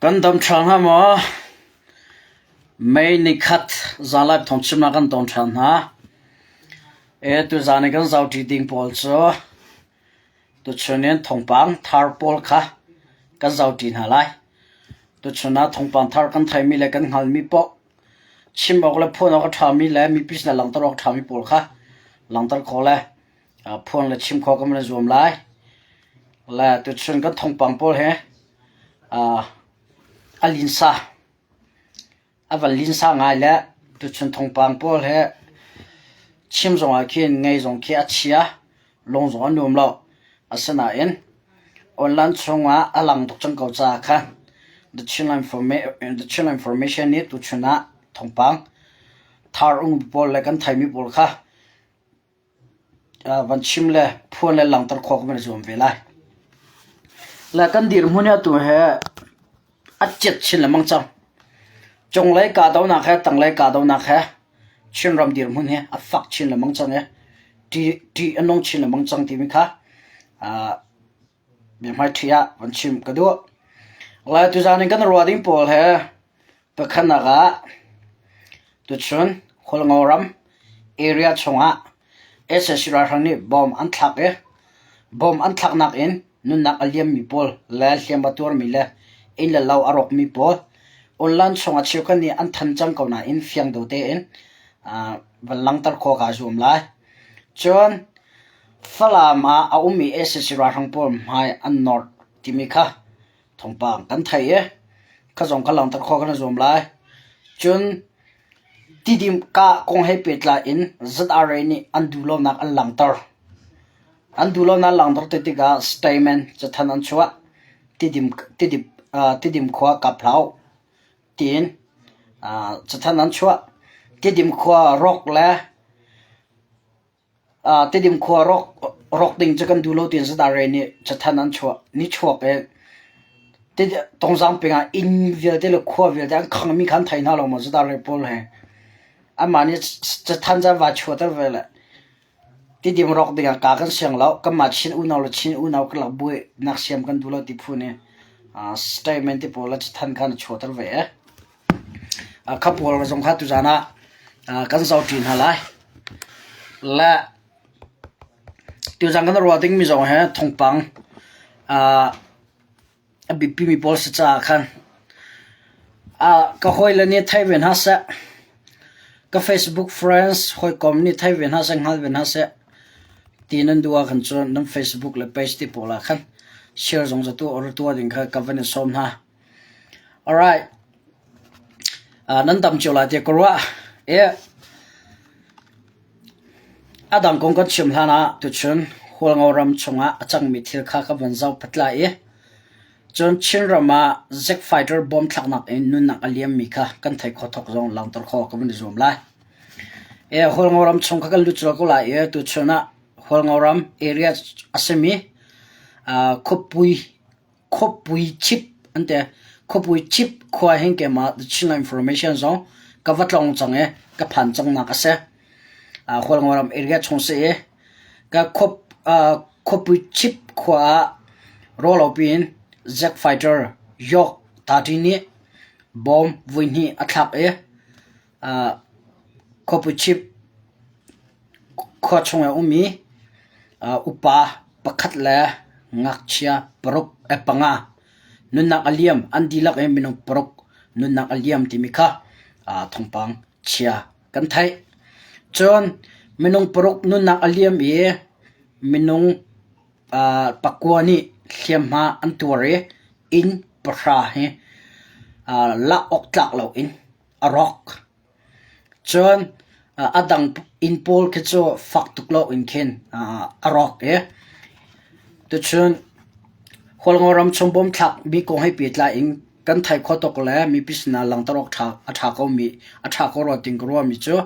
Kan dam ṭha hnga maw? May nikhat zanlai thawngchimnak kan ton ṭhan hna. E tuzaan i kan zohṭi ding pawl cu tuchun in thawngpang thar pawl kha kan zohṭi hna lai. Tuchun ah thawngpang thar kan theimi le kan hngalhmi paoh chim awk le phuan awk a ṭhami le mipi sinah langhter awk a ṭhami pawl kha langhter khawh le phuan le chim khawh kan van i zuam lai. Le tuchun kan thawngpang pawl hi a linsa a van linsa ngai le tuchun thawngpang pawl hi chim zong ah khin ngei zong khi a chia lung zong a nuam lo. Asinain online chungah a lang tuk cang ko caah khan The Chin Information nih tuchun ah thawngpang thar um pawl le kan theimi pawl kha van chim le phuan le langhter khawh kan i zuam ve lai. Le kan dirhmun hi atu he a ciat chin lengmang cang. Cunglei kahdohnak he tanglei kahdohnak he Chinram dirhmun hi a fak chin lengmang cang i ṭih a nung chin lengmang cang timi kha biahmaiṭhi ah van chim ka duh. Lai tuzaan in kan ruah ding pawl he pakhatnak ah tuchun Hualngo ram area chungah sac ralhrang nih bomb an thlak i bomb an thlaknak in nunnak a liammi pawl le hliam a tuarmi le inn le lo a rawkmi pawl online chungah cheukhat nih an than cang ko nain fiang do tein van langhter khawh kaa zuam lai. Cun Falam ah a ummi sac ralhrang pawl hmai an nor timi kha thawngpang kan theih i kha zong kha langhter khawh kan i zuam lai. Cun Tidim kah kong he pehtlai in ZRA nih an duhlonak an langhter. An duhlonak an langhter ti tikah statement cathanh an chuah. Tidim, Tidim, Tidim khua kap hlah u tiin cathanh an chuah. Tidim khua rawk le Tidim khua rawk ding cu kan duh lo tiin ZRA nih cathanh an chuah. Nichuak i Tongzang peng ah inn vialte le khua vialte an khangmi kha an thei hna lo maw ZRA pawl he. Anmah nih cathanh cu an va chuahter ve le Tidim rawk ding ah kaa kan siang lo. Kanmah Chin unau le Chin unau karlak buainak siam kan duh lo ti phu nih statement ti pawl le cathanh kha an chuahter ve. Kha pawl zong kha tuzaan ah kan zohṭi hna lai. Le tuzaan kan ruah dingmi zong hi thawngpang a biapimi pawl si caah khan ka hawile nih thei ve hna seh, ka Facebook friends hawikom nih thei ve hna seh, hngal ve hna seh ti nan duh ahkhan cun nan Facebook le page te pawl ah khan share zong za tuah or tuah ding kha ka van in sawm hna. Alright. Nan dam cio lai tiah ka ruah. I a dang kong kan chim hlan ah tuchun Hualngo ram chungah a cangmi thil kha ka van zoh phat lai i cun Chinram ah Jet fighter bom thlaknak in nunnak a liammi kha kan thei khawh thawk zong langhter khawh ka van i zuam lai. I Hualngo ram chung kha kan lut colh ko lai i tuchun ah Hualngo ram area a simi khuapui Khuapui chip an ti. Khuapui chip khua hin keimah The Chinland Information zong ka va tlawng cang i ka phan cangnak a si. Hualngoram area chung si i ka khuapui chip khua ah rawlopi in Jet fighter York 30 nih bom voihnih a thlak i khuapi chip khua chung i a ummi upa pakhat le ngakchia paruk panga nunnak a liam. An dihlak in minung paruk nunnak a liam timi kha thawngpang chia kan theih. Cun minung paruk nunnak a liam i minung pakua nih hliamhma an tuar i inn pahra hi lak awk tlak loin a rawk. Cun a dang inn pawl khi cu fak tuk loin khin a rawk i tuchun Hualngo ram chung bawmthlak mi kong he pehtlai in kan theih khawh tuk le mipi sinah langhter awk a ṭha komi a ṭha ko rua ting ka ruahmi cu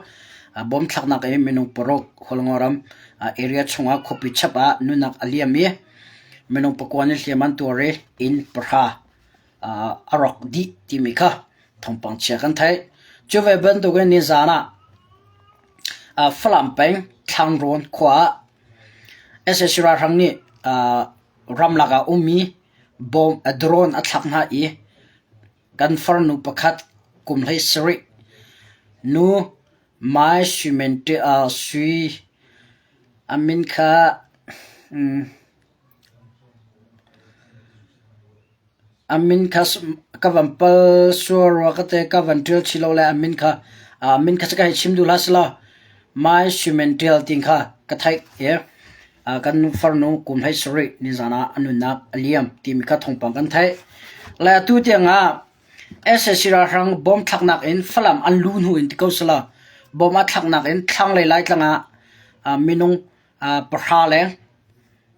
bawmthlaknak in minung paruk Hualngo ram area chungah khuapi chap ah nunnak a liam i minung pakua nih hliam an tuar i inn pahra a rawk dih timi kha thawngpang chia kan theih. Cu ve bantukin nizaan ah Falam peng Thlangrawn khua ah sac ralhrang nih ramlak ah ummi bom drone a thlak hna i. Kan farnu pakhat kum 17 nu Mai Sui a min kha A min kha ka van pal sual rua ka te ka van ṭial chih lo le a min kha a min kha ka hei chim duh hlah selaw Mai Sumen ṭial ti kha ka theih i kan farnu kum 17 nizan ah a nunnak a liam timi kha thawngpang kan theih. Le atu tiang ah sac ralhrang bom thlaknak in Falam an luh hnu in ti ko selaw bom a thlaknak in thlanglei Laitlang ah minung pahra leng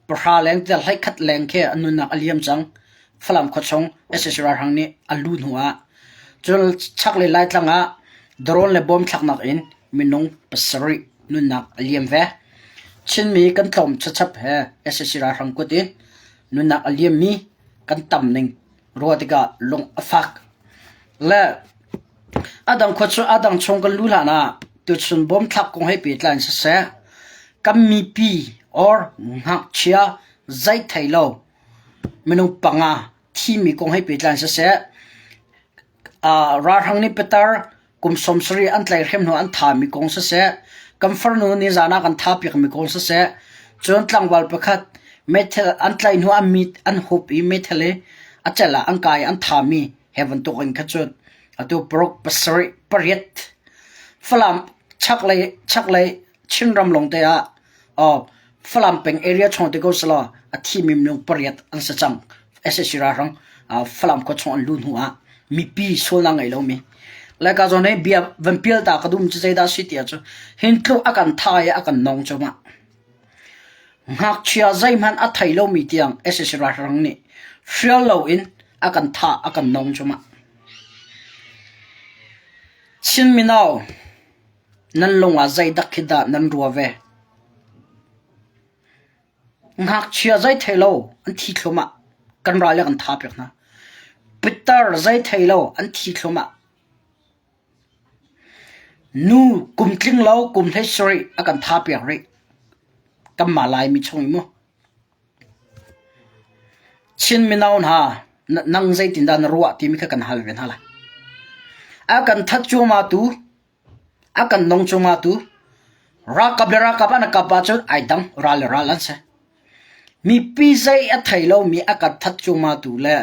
pahra leng tiah hleikhat leng khi an nunnak a liam cang. Falam khuachung sac ralhrang nih an luh hnu ah cun chaklei Laitlang ah drone le bom thlaknak in minung pasarih nunnak a liam ve. Chinmi kan tlawm chachap he sac ralhrang kut in nunnak a liammi kan tam ning ruah tikah lung a fak. Le A dang khua cu a dang chung kan luh hlan ah tuchun bawmthlak kong he pehtlai in siseh, kan mipi or ngakchia zei thei lo minung panga thimi kong he pehtlai in siseh, uh, ralhrang nih pitar kum 70 an tlaihhrem hnu an thami kong siseh, kan farnu nizan ah kan tha piakmi kong siseh, cun tlangval pakhat meithal an tlaih hnu an mit an hup i meithal i a cel ah an kai an thami he bantuk in kha cun atu paruk pasarih pariat Falam chaklei chaklei Chinram lawng te ah oh Falam peng area chung te ko selaw a thimi minung pariat an si cang SAC ralhrang Falam khua chung an luh hnu ah mipi sualnak ngei lomi le ka zawn hi bia van pial ta ka dum cu zeidah si ti ahcun hin tluk a kan tha i a kan nong cu ma Ngakchia zeihmanh a thei lomi tiang sac ralhrang nih hrial loin a kan thah a kan nong cuahmah. Chin mino nan lung ah zeidak khi dah nan rua ve? Ngakchia zei thei lo an thi thluahmah. Kan ral le kan tha piak hna. Pitar zei thei lo an thi thluahmah. Nu kum tling lo kum 17 a kan tha piak rih. Kanmah Laimi chung i mu. Chin mino hna nang zeitindah na ruah timi kha kan hal ve hna lai. A kan that cuahmah tu, a kan nong cuahmah tu, ralkap le ralkap an i kap ahcun ai dang, ral le ral an si. Mipi zei a thei lomi a kan that cuahmah tu le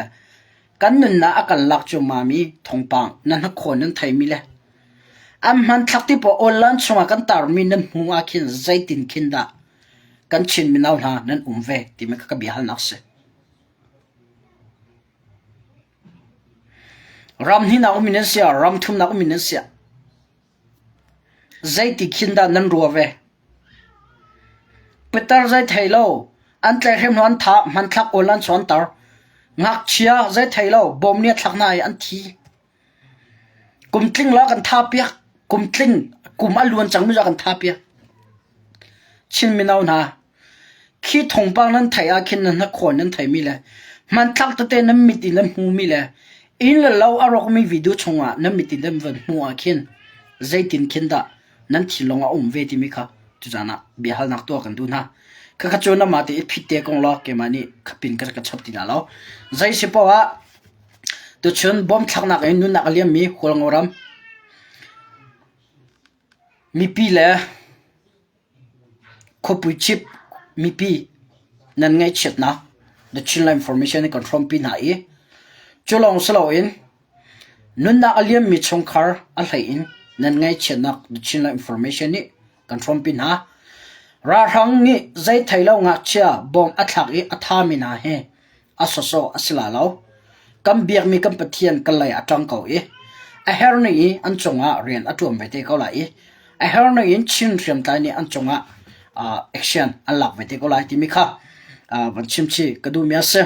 kan nunnak a kan lak cuahmahmi thawngpang na hnakhaw nan theimi le an hmanthlak ti pawl online chungah kan tarmi nan hmuh ah khin zeitin khin dah kan Chin mino hna nan um ve timi kha ka biahalnak si. Ram hnihnak ummi nan si ah, ram thumnak ummi nan si ah, Zeiti khin dah nan ruah ve? Pitar zei thei lo, an tlaihhrem hnu an thah, hmanthlak awl an chuanter. Ngakchia zei thei lo, bawm nih a thlak hna i an thi. Kum tling lo kan tha piak. Kum tling, kum a luan cangmi cu a kan tha piak. Chin mino hna, Khi thawngpang nan theih ah khin nan hnakhaw nan theimi le hmanthlak tete nan mit in nan hmumi le inn le lo a rawkmi video chungah nan mit in nan van hmuh ah khin zeitin khin dah nan thinlung a um ve timi kha tuzaan ah biahalnak tuah kan duh hna. Khakha cu namah te i phit te kong law keimah nih khapin ka ka chap ti la lo. Zei si paoh ah tuchun bom thlaknak in nunnak a liammi Hualngo ram mipi le Khuapi chip mipi nan ngaihchiatnak The Chinland Information nih kan hrawmpi hna i cu lawng si loin nunnak a liammi chungkhar a hlei in nan ngaihchiatnak The Chinland Information nih kan hrawmpi hna. Ralhrang nih zei thei lo ngakchia bawm a thlak i a thami hna hi a sawsawh a si la lo. Kan biakmi kan Pathian kan lei a ṭang ko i a herning i an cungah rian a ṭuan ve te ko lai i a herning in Chin hriamtlai nih an cungah uh, action an lak ve te ko lai timi kha uh, van chim chih ka duhmi a si.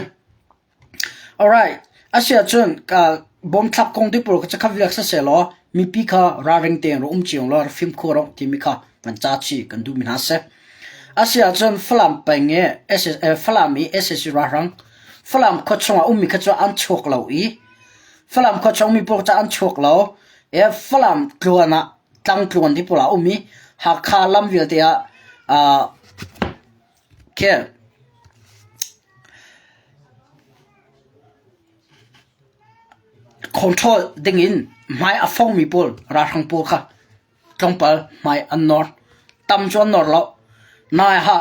Alright, asiahcun ka bawmthlak kong ti pawl kha kha viak siseh law mipi kha ralring tein rak um cio law rak fimkhur rawh timi kha van ca chih kan duhmi hna si. Asiahcun Falam peng i Falam i sac ralhrang Falam khua chungah ummi kha cu an chuak lo i Falam khua chung mi pawl cu an chuak lo i Falam tluan ah tlangtluan ti pawl ah um i Hakha lam vialte ah uh, khi Control dingin hmai a fongmi pawl ralhrang pawl kha tlawmpal hmai an nawr. Tam cu an nawr lo. Nai ha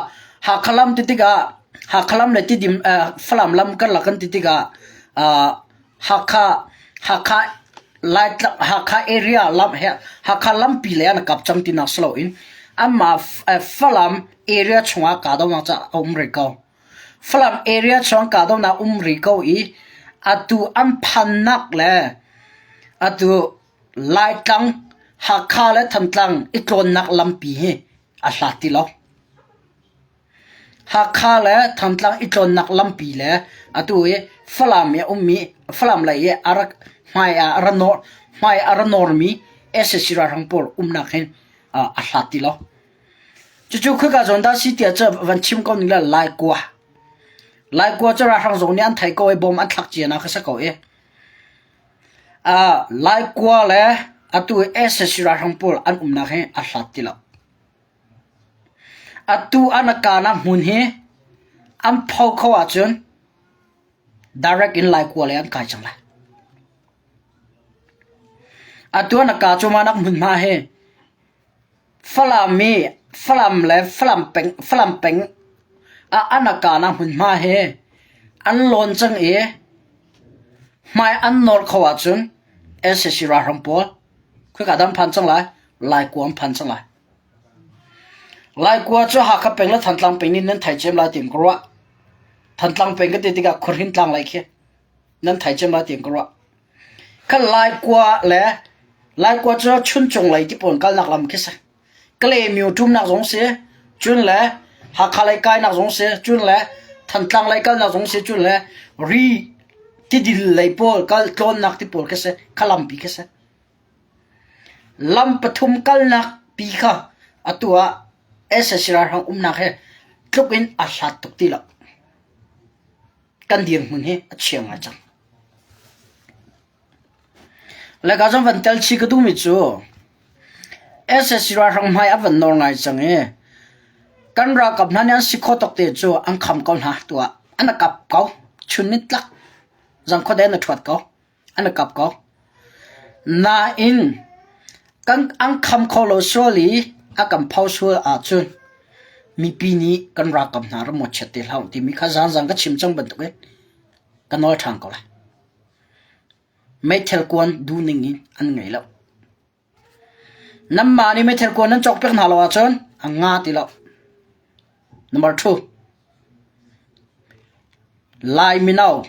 Hakha lam ti tikah Hakha lam le Tidim Falam lam karlak kan ti tikah Hakha Hakha Laitlang Hakha area lam he Hakha lampi lei ah na kap cang tinak si loin anmah Falam area chungah kahdohnak ca a um rih ko. Falam area chung kahdohnak um rih ko i atu an phannak le atu Laitlang Hakha le Thantlang i tlawnnak lampi hi a hlat ti lo. Hakha le Thantlang i tlawnnak lampi le atu i Falam i a ummi Falam lei i a rak hmai ah a ra nawr hmai a ra nawrmi sac ralhrang pawl umnak hin a hlat ti lo. Cucu khika zawn dah si tiah cu van chim ko ning le Laikua. Laikua cu ralhrang zong nih an theih ko i bom an thlak cia na kha si ko i. Laikua le atu i sac ralhrang pawl an umnak hi a hlat ti lo. Atu an a kahnak hmun hi an pho kho ahcun direct in Laikua lei an kai cang lai. Atu an a kah cuahmahnak hmunhma hi Falam i Falam le Falam peng, Falam peng ah an a kahnak hmunhma hi an lawn cang i hmai an nawr kho ahcun sac ralhrang pawl khika dah an phan cang lai? Laikua an phan cang lai. Laikua cu Hakha peng le Thantlang peng nih nan thei cem lai tiin ka ruah. Thantlang peng ka ti tikah Khuahrin tlang lei khi nan thei cem lai tiin ka ruah. Kha Laikua le Laikua cu Chuncung lei ti pawn kalnak lam khi si. Kalaymyo ṭumnak zong si, cun le Hakha lei kainak zong si, cun le Thantlang lei kalnak zong si, cun le Ri tidil lei pawl kal tlawnnak ti pawl khi si, kha lampi khi si. Lam pathum kalnak pi kha atu ah sac ralhrang umnak he tluk in a hlat tuk ti lo. Kan dirhmun hi a chia ngai cang. Leka zong van tel chih ka duhmi cu sac ralhrang hmai a van nawr ngai cang i kan ralkap hna nih an si khawh tawk te cu an kham ko hna tuah. An a kap ko. Chun nitlak zangkhuadei an a ṭhuat ko. An a kap ko. Nain kan an kham kho lo sual i a kan pho sual ahcun mipi nih kan ralkap hna ram chiat te hlah timi kha zaanzang ka chim cang bantukin ka nawl ṭhan ko lai. Meithal kuan duhning in an ngei lo. Nanmah nih meithal kuan nan cawkpiak hna lo ahcun a nga ti lo. Number two, Lai mino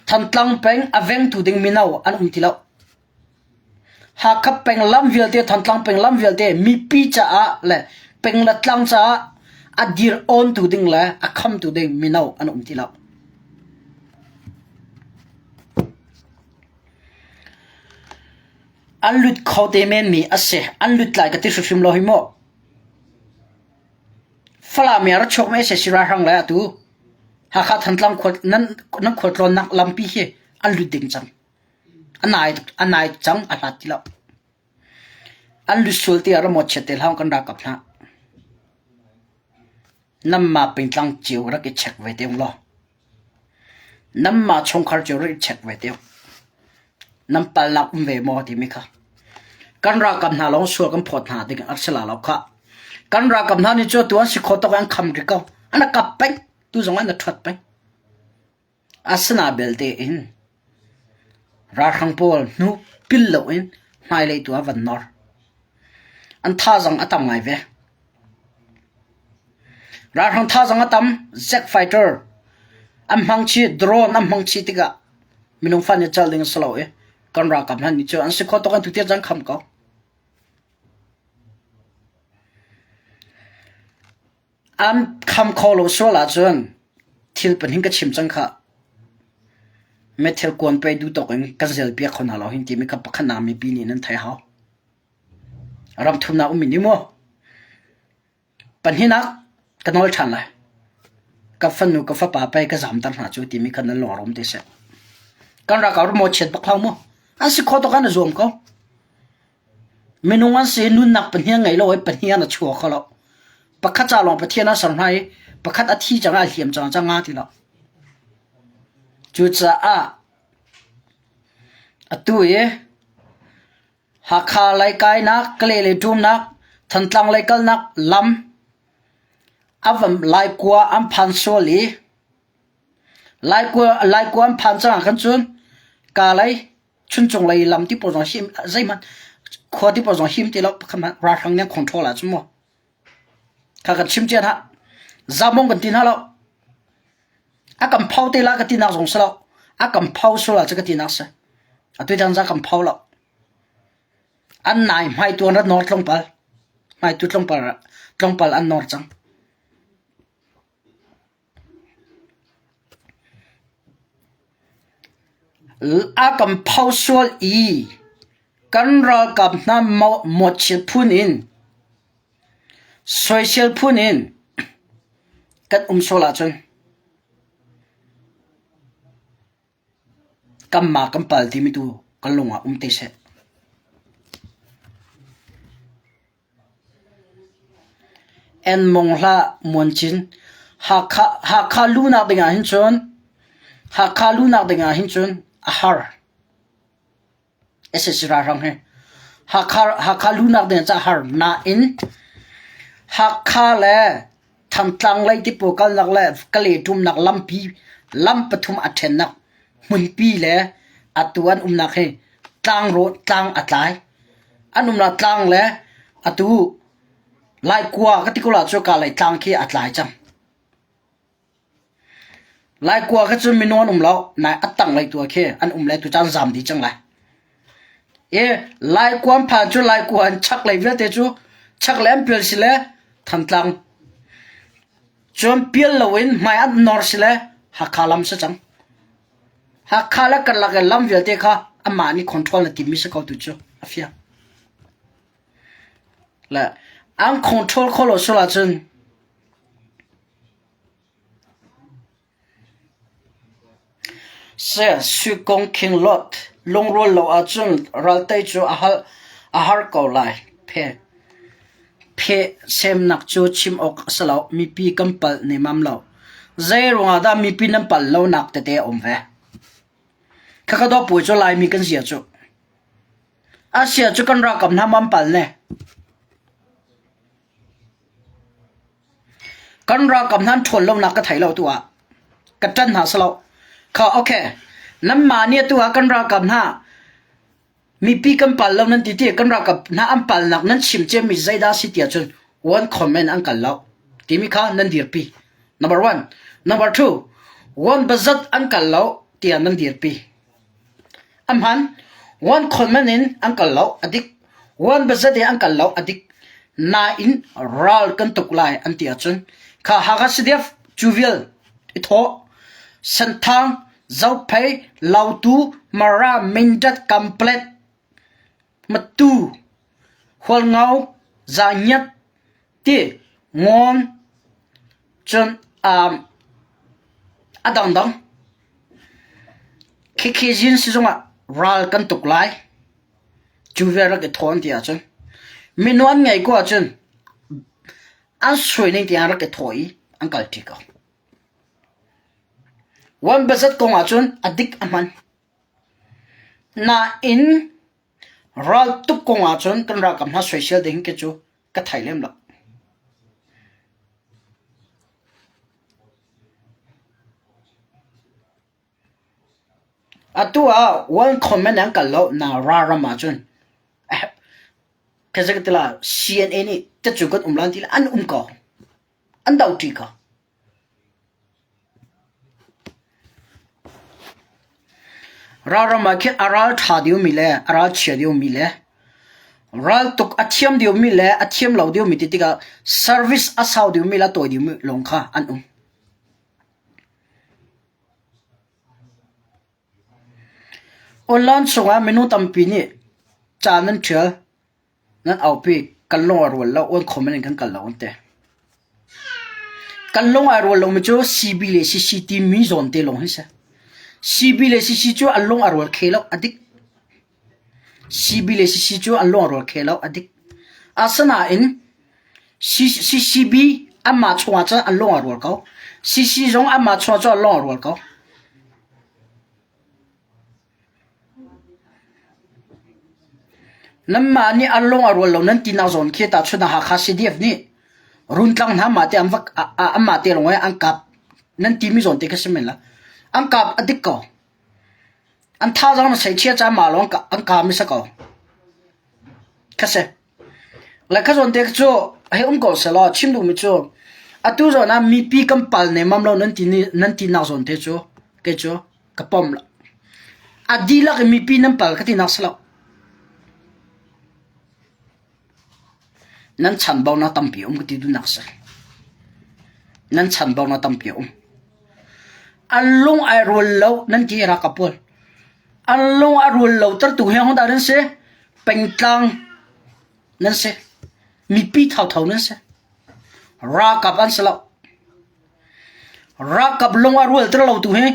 Thantlang peng a vengtu ding mino an um ti lo. Hakha peng lam vialte, Thantlang peng lam vialte mipi caah le peng le tlang caah a dir awntu ding le a khamtu ding mino an um ti lo. An lut kho te menmi a si. An lut lai ka ti hrimhrim lo hi mu. Falam i a ra chuakmi a si Sirarhang le atu Hakha Thantlang khua nan nan khualtlawnnak lampi hi an lut ding cang. A nai a nai cang a hlat ti lo. An lut sual tiah ramawt chiat te hlah kan ralkap hna. Nanmah pengtlang cio rak i check ve te ung law. Nanmah chungkhar cio rak i check ve te ung. Nan palnak um ve maw timi kha. Kan ralkap hna lawng sual kan phawt hna ding a si la lo khah. Kan ralkap hna nih cu atu an si khawh tawk an kham rih ko. An a kap peng. Tu zong an a ṭhuat peng. Asina belte in ralhrang pawl hnu pil loin hmailei tu ah van nor. An thazaang a tam ngai ve. Ralhrang thazaang a tam, jet fighter an hmang chih, drone an hmang chih tikah minung fa nih cal ding a si lo i kan ralkap hna nih cun an si khawh tawk in tutiang cun an kham ko. An kham kho lo sual ahcun thil pahnih ka chim cang khah. Meithal kuan pei duh tawk in kan zelpiak kho hna lo hin timi kha pakhatnak mipi nih nan theih hau. Ram thumnak ummi nih maw? Pahnihnak ka nawl ṭhan lai. Ka fanu ka fapa pei ka zamter hna cu timi kha nan lung rum te seh. Kan ralkap ram maw chiat bak hlah mu. An si khawh tawk an i zuam ko. Minung an si nunnak pahnih an ngei lo i pahnih an a chuak kho lo. Pakhat ca lawng Pathian a ser hna i pakhat a thi cang a hliam cang cang nga ti lo. Cucaah. Atu i Hakha lei kainak, Kalay lei ṭumnak, Thantlang lei kalnak lam a vam Laikua an phan sual i Laikua, Laikua an phan cang ah khan cun Kalay Chuncung lei lam ti pawl zong him zeihmanh khua ti pawl zong him ti lo pakhat hmanh ralhrang nih an control ahcun mu. Kha kan chim cia hna. Zamong kan ti hna lo. A kan pho te la ka tinak zong si lo. A kan pho sual ah cu ka tinak si. Atu tiang za kan pho lo. An nai hmaitu an rat nawr tlawmpal. Hmaitu tlawmpal tlawmpal an nawr cang. A kan pho sual i kan ralkap hna mawhchiat phun in soisel phun in kan um sual ahcun Kanmah kan pal timi tu kan lung ah um te seh. En mong hlah muancin. Hakha, Hakha lunak ding ah hin cun Hakha lunak ding ah hin cun a har. Sac ralhrang hi Hakha, Hakha lunak ding ah har nain Hakha le Thantlang lei tipawl kalnak le Kalay ṭumnak lampi lam pathum a ṭhennak hmunpi le atu an umnak hi tlangrawn tlang a tlai. An umnak tlang le atu Laikua ka ti ko la cu Kalay tlang khi a tlai cang. Laikua kha cu minung an um lo, nai a tanglei tu ah khi an um le tucaan zaam dih cang lai. I Laikua an phan cu Laikua an chaklei vialte cu chaklei an pial si le Thantlang cun pial loin hmai an nor si le Hakha lam si cang. Hakha le karlak i lam vialte kha amah nih control na timmi si ko tu cu a fiang. Le an control kho lo sual ahcun Sui King Lot lungrual lo ahcun raltei cu a har ko lai. Pheh semnak cu chim awk a si lo. Mipi kan palh nemam lo. Zeiruangah dah mipi nan palh lonak tete a um ve? Khakha dawh puai cu Laimi kan zia cu. Asia cu kan ralkap hna man pal ne. Kan ralkap hna an ṭhawn lonak ka thei lo tu ah. Ka ṭan hna si lo. Kha okay. Nanmah nih atu ah kan ralkap hna mipi kan pal lo nan ti ti kan ralkap hna an palnak nan chim ciami zeidah si ti ahcun one comment an kal lo timi kha nan dirpi. Number one. Number two. One bazat an kal lo tiah nan dirpi. A hman. One khonman in an kal lo, a dik. One bazat in an kal lo, a dik. Nain ral kan tuk lai an ti ahcun kha Hakha CDF cu vial i thawh. Senthang, Zophei, Lautu, Mara, Mindat, Kamplet, Matu, Hualngo, Zangiat, ti Ngawn, cun um, a dangdang. Khikhi zin sizung ah ral kan tuk lai. Cu vial rak i thawn ti ahcun minu an ngei ko ahcun an suai ning tiang rak i thaw i an kal ṭi ko. One bazat kong ahcun a dik a hman. Nain raltuk kong ahcun kan ralkap hna soisel ding khi cu ka thei lem lo. Atu ah one comment an kal lo na ra ram ahcun tila CNA nih tacu kan um lan ti an um ko. An do ṭi ko. Ralram ah khin a ral ṭha deuhmi le a ral chia deuhmi le raltuk a thiam deuhmi le a thiam lo deuhmi ti tikah service a sau deuhmi le a tawi deuhmi lawng kha an um. Online chungah minung tampi nih ca nan ṭial. Nan aupi kan lung a rual lo, uan khom in kan kal lo an ti. Kan lung ai rual lomi cu CB le CC timi zawn te lawng hi si. CB le CC cu an lung a rual khe lo, a dik. CB le CC cu an lung a rual khe lo, a dik. Asinain CCB anmah chungah cun an lung a rual ko. CC zong anmah chungah cun an lung a rual ko. Nanmah nih an lung a rual lo nan tinak zawn khi tahchunh ah Hakha CDF nih Runtlang hna mah te an va anmah te lawng an kap nan timi zawn te khi si men la. An kap a dik ko. An thazaang na sei chia ca mah lawng an kap mi si ko. Kha si. Le kha zawn te cu hei um ko selaw chim duhmi cu atu zawn ah mipi kan pal nemam lo nan ti nan tinak zawn te cu kei cu ka pom lo. A dihlak in mipi nan pal ka tinak si lo. Nan chanbaunak tampi a um ka ti duhnak a si. Nan chanbaunak tampi a um. An lung ai rual lo nan ti ralkap pawl. An lung a rual lo tertu hi hodah nan si? Pengtlang nan si. Mipi thotho nan si. Ralkap an si lo. Ralkap lung a rual ter lo tu hi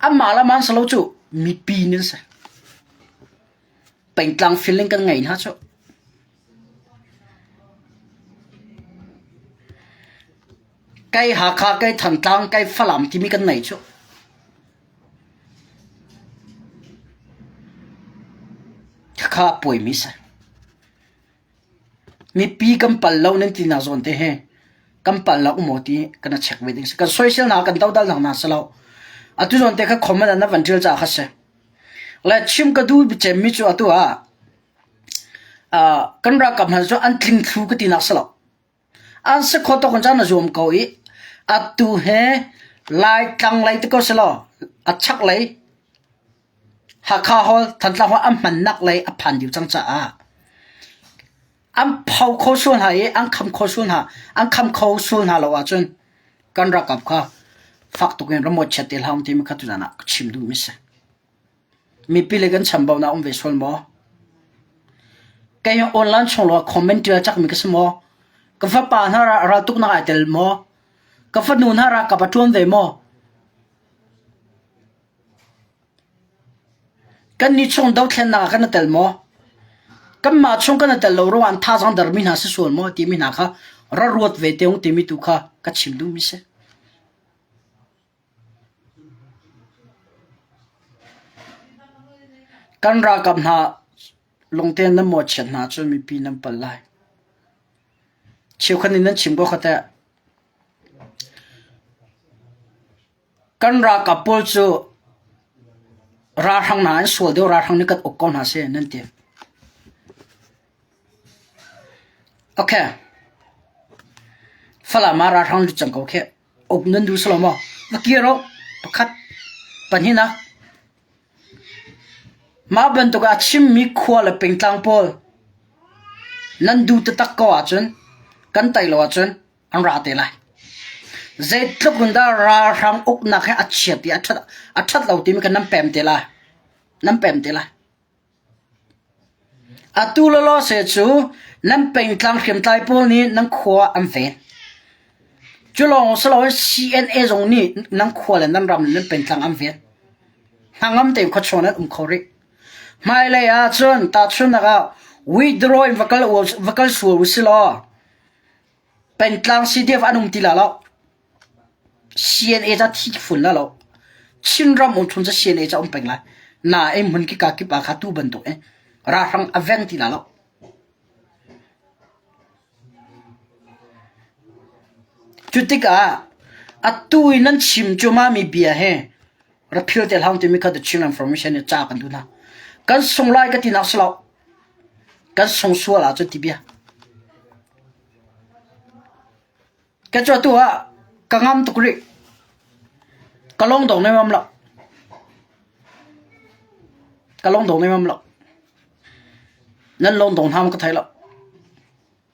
anmah le an si lo cu mipi nan si. Pengtlang feeling kan ngei hna cu. Kei Hakha, kei Thantlang, kei Falam timi kan nei cu. Khakha a puaimi si. Mipi kan pal lo nan tinak zawn te hi kan pal lo maw ti kan i check ve ding si. Kan soisel hna, kan dodal hna si lo. Atu zawn te kha comment na van ṭial caah kha si. Le chim ka duh cemmi cu atu ah uh, kan ralkap hna cu an tling thlu ka tinak si lo. An si kho tuk in caan a zuam ko i atu he Laitlang lei ti ko selaw a chaklei Hakha Hall, Thantlang Hall an hmannak lei a phan dih cang caah an pho kho sual hna i an kham kho sual hna an kham kho sual hna lo ahcun kan ralkap kha fak tuk in ramawt chiat te hlah timi kha tuzan ah ka chim duhmi si. Mipi le kan chambaunak um ve sual maw? Kei hi online chung lawng comment ṭial cakmi ka si maw? Ka fapa hna raltuknak ai tel maw? Ka fanu hna ralkap a ṭuan ve maw? Kannih chung dothlennak ah kan i tel maw? Kanmah chung kan i tel lo ruangah an thazaang dermi hna si sual maw timi hna kha ra ruat ve te ung timi tu kha ka chim duhmi si. Kan ralkap hna lungte nan mawhchiat hna ahcun mipi nan pal lai. Cheukhat nih nan chim ko kha teh. Kan ralkap pawl cu ralhrang hna an sual deuh, ralhrang nih kan uk ko hna seh nan ti. Okay. Falam ah ralhrang lut cang ko kheh. Uk nan duh si lo maw? Va kir u. Pakhat. Pahnihnak. Mah bantuk ah chimmi khua le pengtlang pawl nan duh taktak ko ahcun kan tei lo ahcun an ra te lai. Zeitluk in dah ralhrang uknak hi a chiat i a ṭhat, a ṭhat lo timi kha nan pem te lai. Nan pem te lai. Atu lawlawse cu nan pengtlang hriamtlai pawl nih nan khua an ven. Cu lawng si loin CNA zong nih nan khua le nan ram le nan pengtlang an ven. Hnangam tein khuachung nan um kho rih. Hmailei ah cun tahchunhnak ah withdraw in va kal, va kal sual u si law pengtlang CDF an um ti la lo. CNA ca thi fun la lo. Chinram um chung cu CNA ca um peng lai. Nain hmun kika kip ah kha tu bantuk in ralhrang a veng ti la lo. Cu tikah atu i nan chim cuahmah mi bia hi ra phil te hlah timi kha The Chin Information nih ca kan duh hna. Kan sung lai ka tinak si lo. Kan sung sual ahcun ti bia. Ka cu atu ah ka ngam tuk rih. Ka lungdong nemam lo. Ka lungdong nemam lo. Nan lungdong hna maw ka thei lo.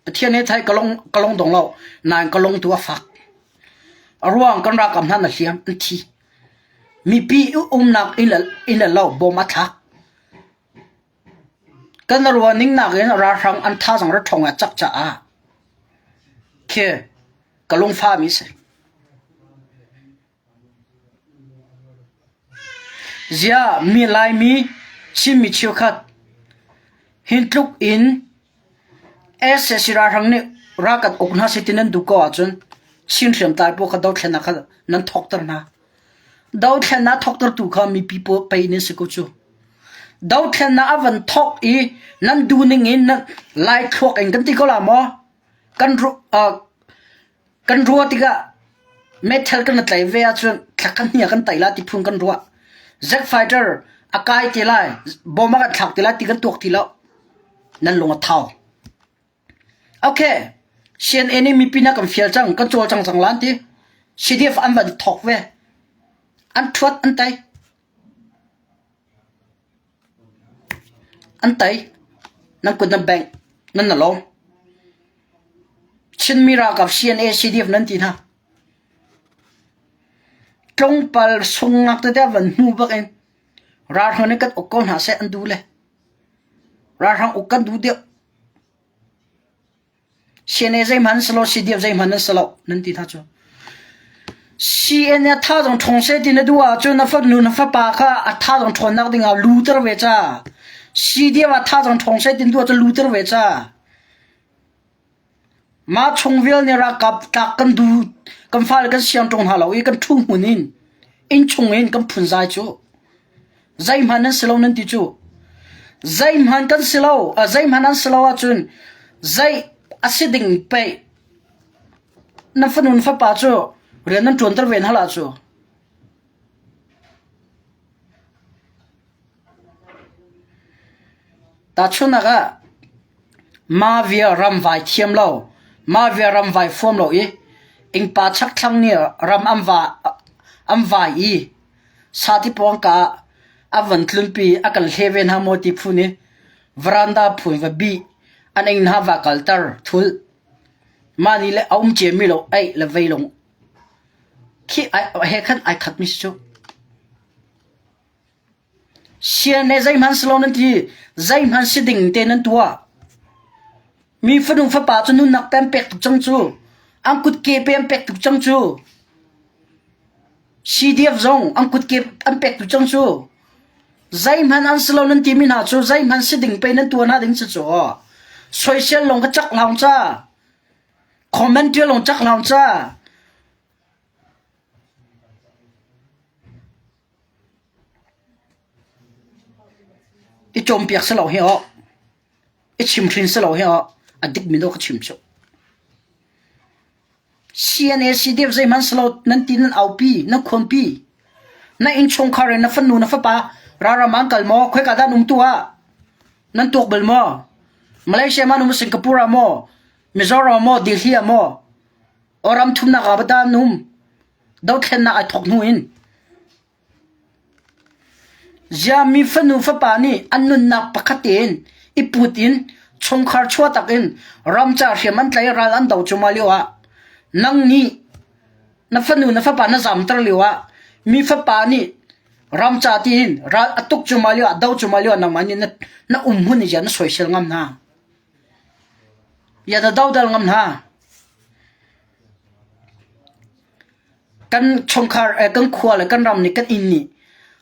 Pathian nih thei ka lung ka lungdong lo. Nain ka lung tu a fak. A ruang kan ralkap hna na hliam an thi. Mipi umnak inn le inn le lo bom a thlak. Kan ruahning nakin ralhrang an thazaang ra ṭhawng a cak caah khi ka lungfahmi a si. Ziah mi Laimi Chinmi cheukhat hin tluk in sac ralhrang nih ral kan uk hna seh ti nan duh ko ahcun Chin hriamtlai pawl kha dothlennak kha nan thawkter hna. Dothlennak thawktertu kha mipi pei nan si ko cu. Dothlennak a van thawk i nan duhning in nan Lai thluak in kan ti ko la maw? Kan kan ruah tikah meithal kan tlai ve ahcun thla khat hnih ah kan tai la ti phun kan ruah. Jet fighter a kai te lai, bomb a kan thlak te lai ti kan tuak ti lo. Nan lung a thau. Okay, CNA nih mipi na kan fial cang, kan cawlcang cang la an ti. CDF an van thawk ve. An ṭhuat an tei. An tei. Nan kut nan bengh. Nan na lawm. Chinmi ralkap CNA CDF nan ti hna. Tlawngpal sungnak tete van hmu bak in ralhrang nih kan uk ko hna seh an duh le. Ralhrang uk kan duh deuh. CNA zeihmanh an si lo, CDF zeihmanh an si lo nan ti hna cu. CNA tha zong ṭhawng seh ti na duh ahcun na fanu na fapa kha a tha zong ṭhawnnak ding ah luter ve ca. CDF ah tha zong ṭhawng seh ti na duh ahcun luter ve ca. Mah chung vial nih ralkap tlak kan duh, kan fale kan siang ṭung hna lo i kan ṭhu hmun in innchung in kan phunzai cu. Zeihmanh nan si lo nan ti cu. Zeihmanh kan si lo, zeihmanh an si lo ahcun zei a si ding pei na fanu na fapa cu rian nan ṭuanter ve hna hlah cu. Tahchunhnak ah, mavia ramvai thiam lo, mavia ramvai fuam lo i innpa chakthlang nih ram an va an vai i sati pawngka ah a van tlunpi a kan hle ve hna maw ti phun i veranda phun va bih an inn hna va kalter thul. Mah nih le a um ciami lo eih le vei lung khi he khan ai khatmi si cu. Sian le zeihmanh si lo nan ti, zeihmanh si ding te nan tuah. Mi fanu fapa cu nunnak pe an pek tuk cang cu. An kutke pe an pek tuk cang cu. CDF zong an kutke an pek tuk cang cu. Zeihmanh an si lo nan timi hna cu zeihmanh si ding pe nan tuah hna ding si cu. Soisel lawng ka cak hlau ca. Comment tial lawng cak hlau ca. I cawnpiak si lo hi aw, i chimhrin si lo hi aw, a dikmi dawh ka chim cu. CNA CDF zeihmanh si lo nan ti nan aupi, nan khuanpi. Na innchungkhar in na fanu na fapa ralram ah an kal maw? Khoika dah an um tu ah? Nan tuak bal maw? Malaysia ma an um Singapore ah maw? Mizoram ah maw? Delhi ah maw? Aw ram thumnak ah ba dah an um? Dothlennak ai thawk hnu in Ziami fanu fapa nih an nunnak pakhat tein i put in chungkhar chuahtak in ramca hriam an tlai ral an do cuahmah lio ah nang nih na fanu na fapa na zamter lio ah mi fapa nih ramca tiin ral a tuk cuahmah lio ah do cuahmah lio ah nangmah nih na, na um hmun in na soisel ngam hna. Ya na dodal ngam hna. Kan chungkhar eh, kan khua le kan ram nih kan inn nih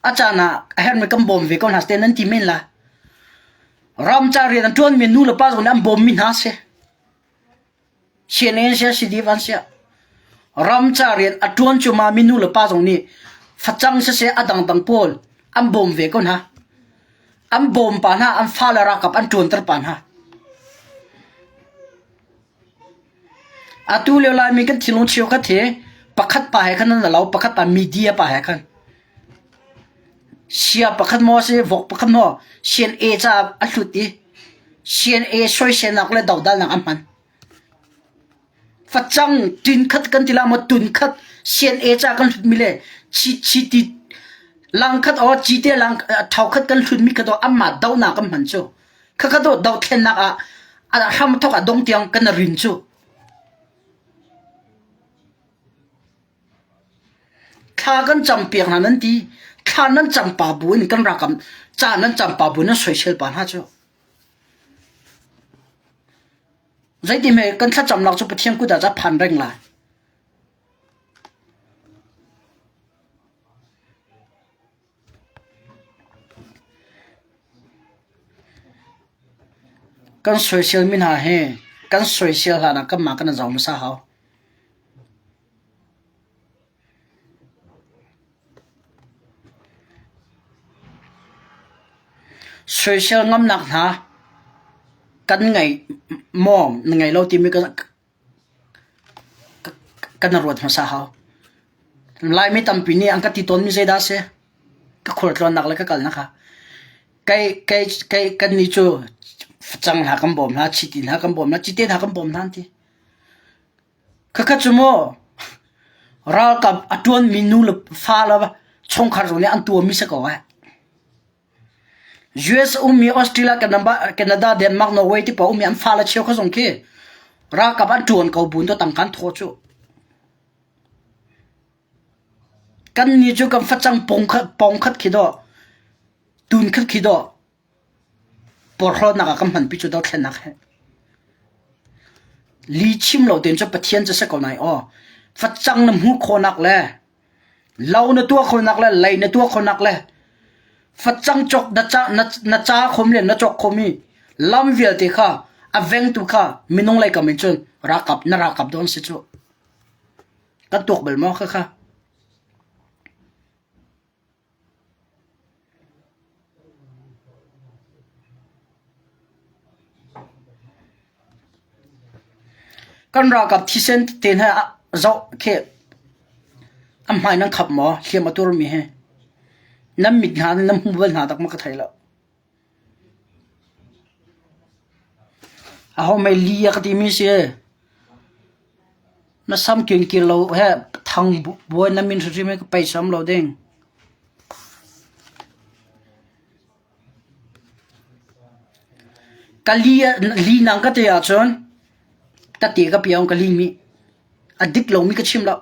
a caan ah a herhmi kan bawm ve ko hna te nan ti men la. Ram ca rian an ṭuanmi nu le pa zong nih an bawmmi hna si. CNA sia CDF an sia. Ram ca rian a ṭuan cuahmah mi nu le pa zong nih facang siseh a dangdang pawl an bawm ve ko hna. An bawm pa hna, an fale ralkap an ṭuanter pa hna. Atu lio Laimi kan thinlung cheukhat hi pakhat pa he khan an lo, pakhat pa media pa he khan. Sia pakhat maw a si, vok pakhat maw CNA caah a hlut i CNA soiselnak le dodalnak an hman. Facang tin khat kan ti la maw tun khat CNA caah kan hlutmi le chiti lang khat aw cite lang thau khat kan hlutmi kha to anmah dohnak kan hman cu. Khakha to dothlennak ah a hram thok ah dong tiang kan rin cu. Thla kan campiak hna nan ti. Thla nan cam pa bu in kan rakam ca nan cam pa bu nan soisel pa hna cu. Zeiti hme kan thlacamnak cu Pathian kut ah ca phan reng lai. Kan soisel mi hna hi kan soisel hlan ah kanmah kan i zoh hmasa hau. Soisel ngamnak hna kan ngei maw na ngei lo timi kan ruat hmasa hau. Laimi tampi nih an ka ti tawnmi zeidah a si? Ka khualtlawnnak le ka kalnak kha. Kei, kei, kei, kannih cu facang hna kan bawm hna, chiti hna kan bawm hna, cite hna kan bawm hna an ti. Khakha cu maw ralkap a ṭuanmi nu le fa le chungkhar zong nih an tuahmi si ko ai. US ummi Australia, Canada, Denmark, Norway ti paoh ummi an fale cheu kha zong khi ralkap an ṭuan ko buin to tangka an thaw cu. Kannih cu kan facang pong khat khi dawh, tun khat khi dawh, porhlawtnak ah kan hmanpi cu dothlennak he. Li chim lo tein cu Pathian cu si ko nai aw. Facang na hmuh khawhnak le Lo na tuah khonak le lei na tuah khonak le facang cawk na ca na, na ca khom le na cawk khomi lam vialte kha a vengtu kha minung lei kam in cun ralkap na ralkap dawn si cu. Kan tuak bal maw kha kha? Kan ralkap thisen te hna zoh khi a hmai nan khap maw? Hliam a turmi hi. Nan mit hna nan hmu bal hna tak maw ka thei lo. Aho mei li a ka timi si. Na sam kingkil lo he thang buai na min hrimhrim he ka peisam lo ding. Ka li li nang ka te ahcun ka te ka piang ka li mi a dik lomi ka chim lo.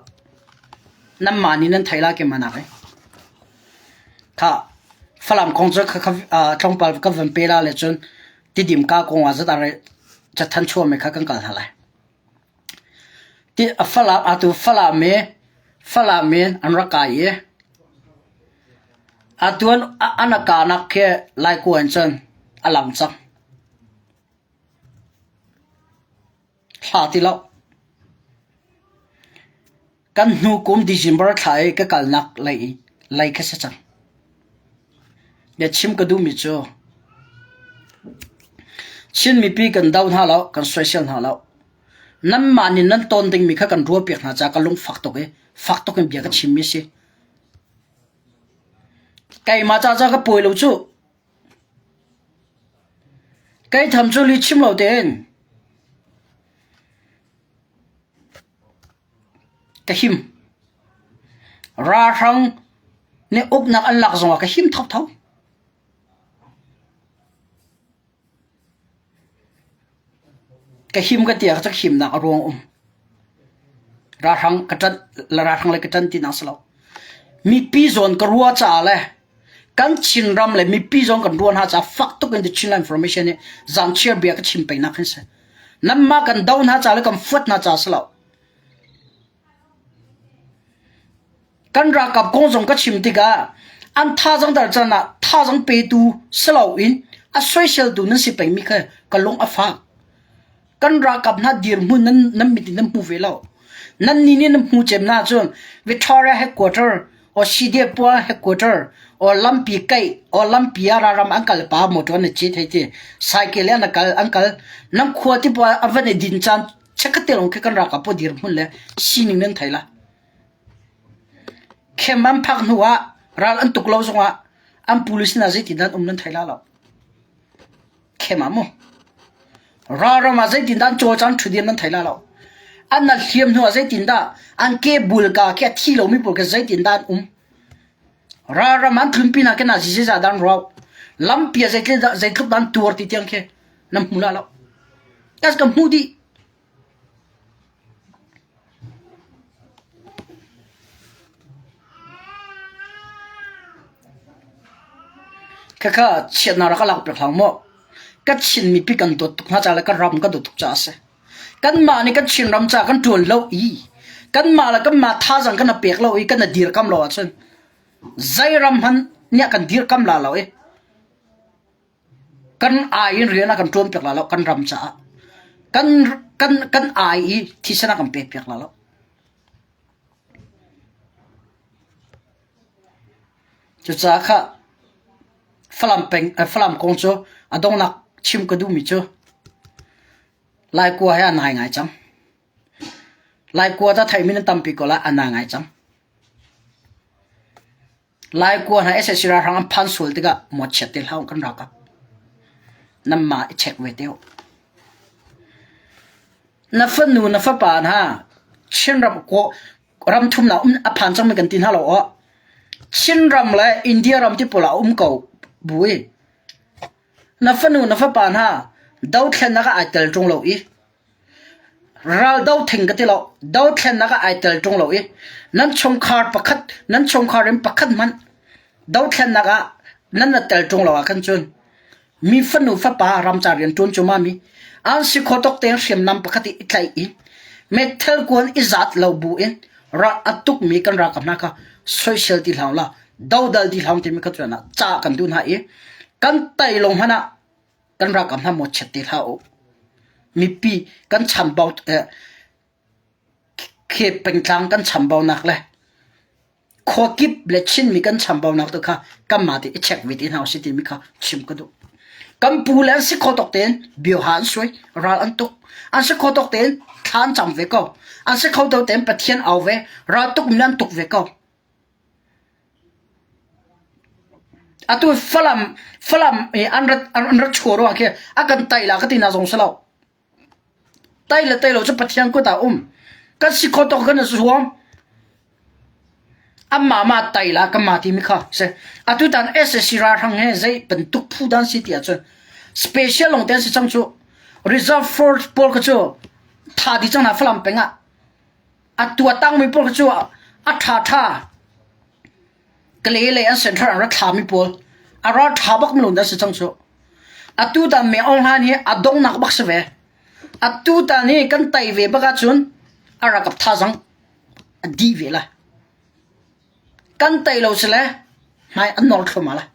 Nanmah nih nan thei la keimah nak in. Kha Falam kong cu kha tlawmpal ka van pe la le cun Tidim ka kong ah zat cathan chuahmi kha kan kal hna lai. Ti Falam atu Falam i Falam in an rak kai i atu an an a kanak khi Laikua in cun a lang cang. Hla ti lo. Kan hnu kum December thla i ka kalnak lei i lei kha si cang. Biachim ka duhmi cu Chin mipi kan do hna lo, kan soisel hna lo. Nanmah nih nan tawn dingmi kha kan ruahpiak hna caah ka lung fak tuk i fak tuk in bia ka chimmi si. Keimah ca ca ka pawi lo cu. Kei tham cu li chim lo tein Ka him. Ralhrang nih uknak an lak zongah ka him thotho. Ka him ka ti ah ka himnak a ruang um. Ralhrang ka ṭanh, ralhrang le ka ṭan tinak si lo. Mipi zawn ka ruah caah le kan Chinram le mipi zawn kan ruah hna caah fak tuk in the Chinland Information nih zaangchiar bia ka chim pengnak hin si. Nanmah kan do hna ca le kan fuat hna ca si lo. Kan ralkap kong zong ka chim tikah an thazang dar can ah thazang petu si loin a soiseltu nan si pengmi kha ka lung a fak. Kan ralkap hna dirhmun nan, nan mit in nan hmu ve lo. Nan nih nih nan hmu cem na cun Victoria headquarter or CDF Pual headquarter or lampi kaih or lampi ah ralram an kal pa motor na cit hei ti cycle an kal an kal nan khua ti pa a van i din caan chekhat te lawng khi kan ralkap pawl dirhmun le sining nan thei la. Khem an phak hnu ah ral an tuk lo zongah an police na zeitin dan um nan thei la lo. Khem ah mu. Ralram ah zeitindah an cawlcang ṭhutdiam nan thei lai lo. An na hliam hnu ah zeitindah an ke bulka khi a thi lomi pawl khi zeitindah an um. Ralram an tlunpi hna khi na zeizah dah an ruah. Lampi ah zeitluk dah an tuar ti tiang khi nan hmu la lo. Kas ka hmuh dih. Khakha chiatnak rak ka lak piak hlah maw? Ka Chin mipi kan dawt tuk hna ca le ka ram ka dawt tuk caah a si. Kanmah nih kan Chinram caah kan ṭuan lo i kanmah le kanmah thazaang kan i pek lo i kan i dirkam lo ahcun zei ram hmanh nih a kan dirkam la lo i Kan ai in rian a kan ṭuanpiak la lo kan ram caah. Kan, kan, kan ai i thisen a kan pekpiak la lo. Cucaah kha Falam peng Falam kong cu a donghnak chim ka duhmi cu Laikua he a nai ngai cang. Laikua ta theimi nan tampi ko lai a nai ngai cang. Laikua hna sac ralhrang an phan sual tikah mawchiat te hlah uh kan ralkap. Nanmah i check ve te uh. Na fanu na fapa hna Chinram ram thumnak um a phan cangmi kan ti hna lo aw. Chinram le India ram ti pawl ah um ko bu i na fanu na fapa hna dothlennak ah ai tel ṭung lo i ral do thing ka ti lo dothlennak ah ai tel ṭung lo i nan chungkhar pakhat nan chungkhar in pakhat hmanh dothlennak ah nan na tel ṭung lo ah khan cun Mi fanu fapa ramcar rian ṭuan cu mami an si kho tuk tein hriamnam pakhat i tlaih i meithal kuan i zat lo bu in ral a tukmi kan ralkap hna kha soisel ti hlah la dodal ti hlah timi kha cuan ah ca kan duh hna i kan tai lo hmanh ah kan ralkap hna mawchiat ti hlah u mipi kan chambau eh, khi pengtlang kan chambaunak le khuakip le Chinmi kan chambaunak tu kha kanmah te i check ve te hna usih timi kha chim ka duh. Kan pu le an si kho tawk tein bioha an suai, ral an tuk. An si kho tawk tein thla an cam ve ko. An si kho tawk tein Pathian au ve, ral tuk min an tuk ve ko. Atu Falam Falam i an rat an rat chuah ruang khi a kan tai la ka ti na zong si lo. Tai le tai lo cu Pathian kut ah um. Kan si kho tawk kan i zuam. Amah mah tai la kan mah timi kha si. Atutan SAC ralhrang he zei bantuk phu dan si ti ahcun special lawng te an si cang cu. Reserve force pawl kha cu tha dih cang hna Falam peng ah. A tua tangmi pawl kha cu a tha tha Kale lei an central an ra thlami pawl a ral ṭha bak minung an si cang cu. Atu tan Me Aung Hlaing hi a donghnak bak si ve. Atu tan hi kan tai ve bak ahcun a rakap thazang a dih ve lai. Kan tai lo si le hmai an nor thluahmah lai.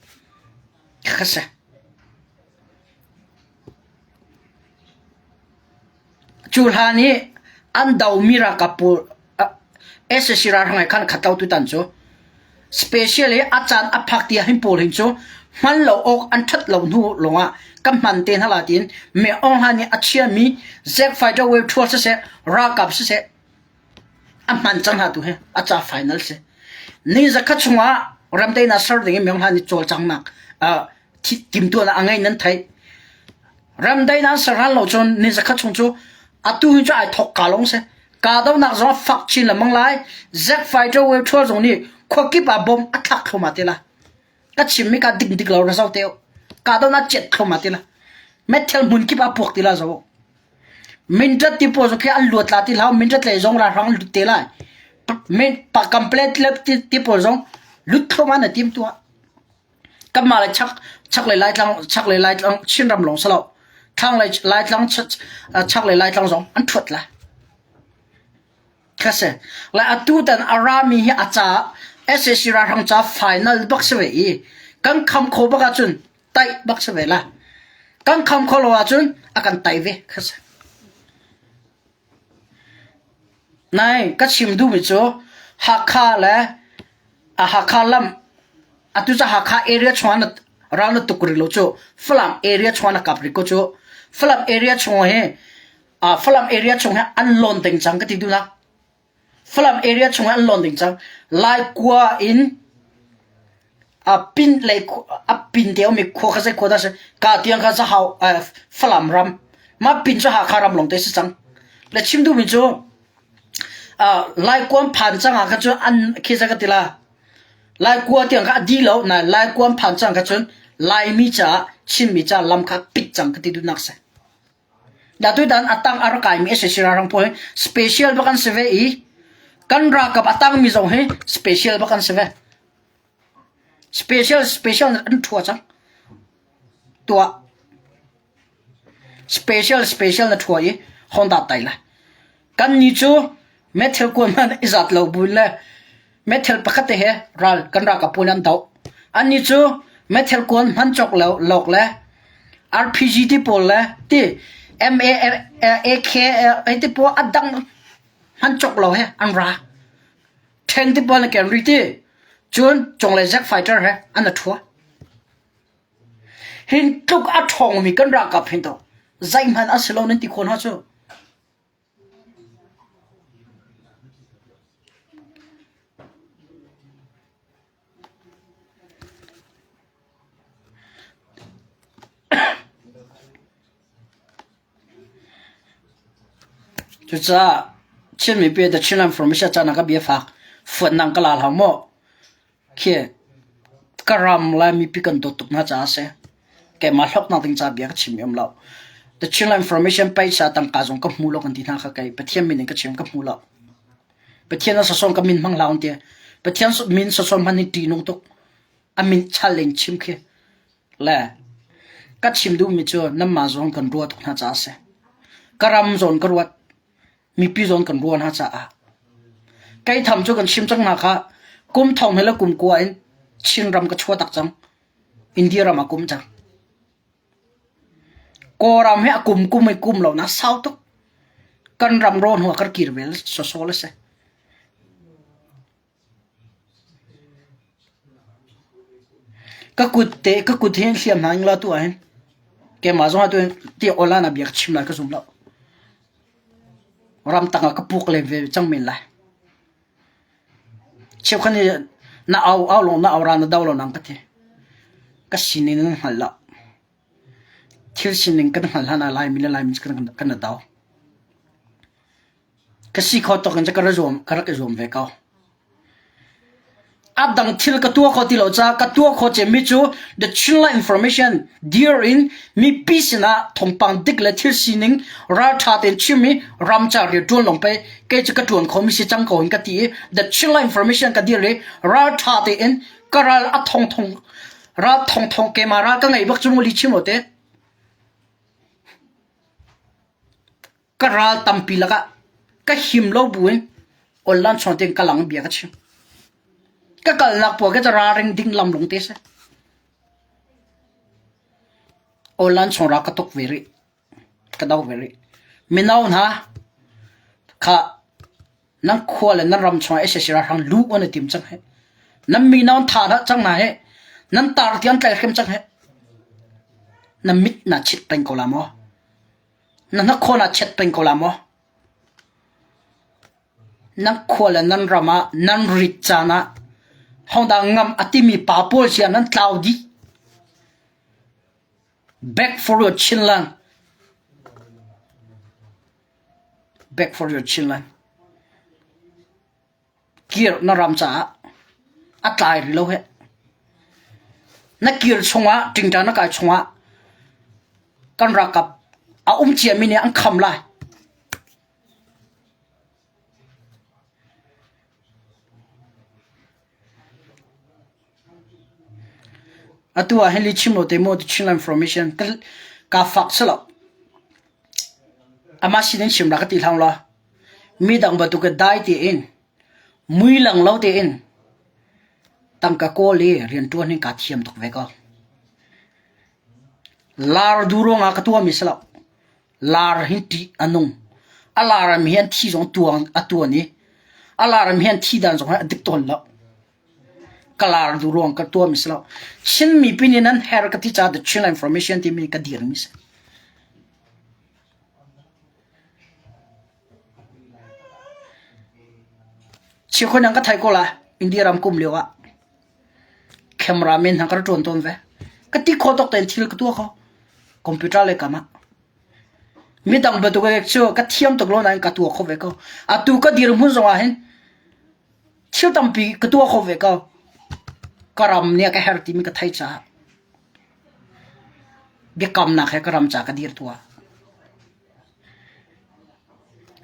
Kha si. Cu hlan i an domi ralkap pawl sac ralhrang he khan khat lo tutan cu special i a caan a phak tiah hin pawl hin cu hman lo awk an ṭhat lo hnu lawngah ka hman te hna la tiin Me Aung Hlaing nih a chiami Zack Fighter Wave 12 siseh ralkap siseh a hman cang hna tu hi a ca final si. Ni zakhat chungah ramdaihnak ser ding in Me Aung Hlaing nih cawlcanghnak timhtuahnak a ngei nan theih. Ramdaihnak ser hlan lo cun ni zakhat chung cu atu hi cu ai thok ka lawng si. Kahdohnak zong a fak chin lengmang lai. Zack Fighter Wave 12 zong nih khuakip ah bom a thlak thluahmah te lai. Ka chimmi ka dik dik lo ra zo te u. Kahdohnak cet thluahmah te lai. Meithal hmun kip ah puak ti la zo. Mintat ti pawl zong khi an luat la ti hlah. Mintat lei zong ralhrang lut te lai. Min pa complete ti pawl zong lut thluahmah na tim tuah. Kanmah le chak chaklei Laitlang chaklei Laitlang Chinram lawng si lo thlanglei Laitlang chaklei Laitlang zong an ṭhuat lai. Kha si. Lai atu tan a rami hi a ca sac ralhrang ca final bak si ve i kan kham kho bak ahcun taih bak si ve la. Kan kham kho lo ahcun a kan tai ve kha si. Nai ka chim duhmi cu Hakha le Hakha lam atu cu Hakha area chungah na ral na tuk rih lo cu Falam area chungah na kap rih ko cu Falam area chung hi Falam area chung hi an lawn ding cang ka ti duh nak. Falam area chungah an lawn ding cang. Laikua in a pin lei a pin te ummi khua kha zei khua dah si ka tiang kha zahau Falam ram mah pin cu Hakha ram lawng te si cang. Le chim duhmi cu Laikuam phan cang ah khan cun an khi za ka ti la Laikua tiang kha a di lo na Laikuam phan cang kha cun Laimi caah Chinmi caah lam kha pit cang ka ti duhnak si. Tutan a tang a rak kaimi a si ralhrang pawl hi special bak an si ve i kan ralkap a tangmi zong hi special bak an si ve. Special special an ṭhua cang. Tuah. Special special na ṭhua i Honda tai lai. Kan ni cu meithal kuan hmanh i zat lo buin le meithal pakhat te he ral kan ralkap pawl an doh. Annih cu meithal kuan hman cawk lo lawk le RPG ti pawl le ti MA AK ti pawl a dang hman cawk lo he an ra. Tank ti pawl na ken rih ti. Cun cunglei jet fighter he an a ṭhua. Hin tluk a ṭhawngmi kan ralkap hin to zeihmanh a si lo nan ti khawh hna cu. Cucaah Chin mipi The Chinland Information caan ah ka bia fak fuatnak ka la hlah maw? Khi ka ram le mipi kan dawt tuk hna caah a si. Keimah hlawknak ding ca bia ka chim i um lo. The Chinland Information paisa tangka zong ka hmu lo kan ti hna kha kei Pathian min in ka chim ka hmu lo. Pathian a sawsawm ka min hmang hlah un ti. Pathian min sawsawm hman hi ṭihnung tuk. A min chal in chim khi. Le ka chim duhmi cu nanmah zawn kan ruah tuk hna caah a si. Ka ram zawn ka ruat. Mipi zawn kan ruah hna caah. Kei tham cu kan chim cang hna kha kum thong he le kum kua in Chinram ka chuah tak cang. India ram ah kum cang. Kawlram hi a kum kum i kum lo na sau tuk. Kan ram rawn hnu ah kan kir vel sawsawh le si. Ka kut te ka kut hi hliam hna ning law tu ahhin keimah zong ah tu ti online ah bia ka chim lai ka zum lo. Ramtang ah ka puk len ve cang men lai. Cheukhat nih na au au lawng na au ra na do lo nang ka ti. Ka sining nan hngal lo. Thil sining kan hngal hlan ah Laimi le Laimi kan kan do. Ka si kho tawk in ka rak zuam ka rak i zuam ve ko. A dang thil ka tuah kho ti lo caah ka tuah khawh cemmi cu the Chinland Information dir in mipi sinah thawngpang dik le thil sining ralṭha tein chim i ram ca rianṭuan lawng pei kei cu ka ṭuan khomi si cang ko in ka ti i the Chinland Information ka dir i ralṭha tein ka ral a thongthong ral thongthong keimah ral ka ngei bak cu mu li chim lo te. Ka ral tampi lakah ka him lo buin online chung tein ka lang bia ka chim. Ka kalnak puah ka ralring ding lam lung te si. Online chung ra ka tuk ve rih. Ka do ve rih. Mino hna kha nan khua le nan ram chung ah SAC ralhrang lu an i tim cang he. Nan mino tha dah cang hna he. Nan tar tiang tlaihhrem cang he. Na mit na chit peng ko la maw? Na hnakhawn ah chiat peng ko la maw? Nan khua le nan ram ah nan rit caan ah hodah ngam a timi pa pawl sia nan tlau dih. Back for your Chinland. Back for your Chinland. Kir na ram caah a tlai rih lo heh. Na kir chungah ṭingṭang na kai chungah kan ralkap a um ciami nih an kham lai. Atu ah hin lihchim lo te maw Chinland Formation ka fak si lo. Amah sin in chim ra ka ti hlang law. Midang bantuk in dai tein, mui lang lo tein tangka kawl i rianṭuan hin kaa thiam tuk ve ko. Lar duh ruangah ka tuahmi si lo. Lar hi ṭih a nung. A lar mi hi an thi zong tuang a tuan i a lar mi hi an thi dan zong hi a dik tawn lo. Ka lar duh ruang ka tuahmi si lo. Chin mipi nih nan her ka ti caah The Chin Information timi ka dirmi si. Chikhun an ka thei ko lai. India ram kum lio ah cameraman hna ka rak ṭuan tawn ve. Ka ti khawh tawk tein thil ka tuah kho. Computer le kam ah. Midang bantuk cu ka thiam tuk lo nain ka tuah kho ve ko. Atu ka dirhmun zong ah hin thil tampi ka tuah kho ve ko. Ka ram nih a ka her timi ka theih caah biakamnak he ka ram ca ka dir tuah.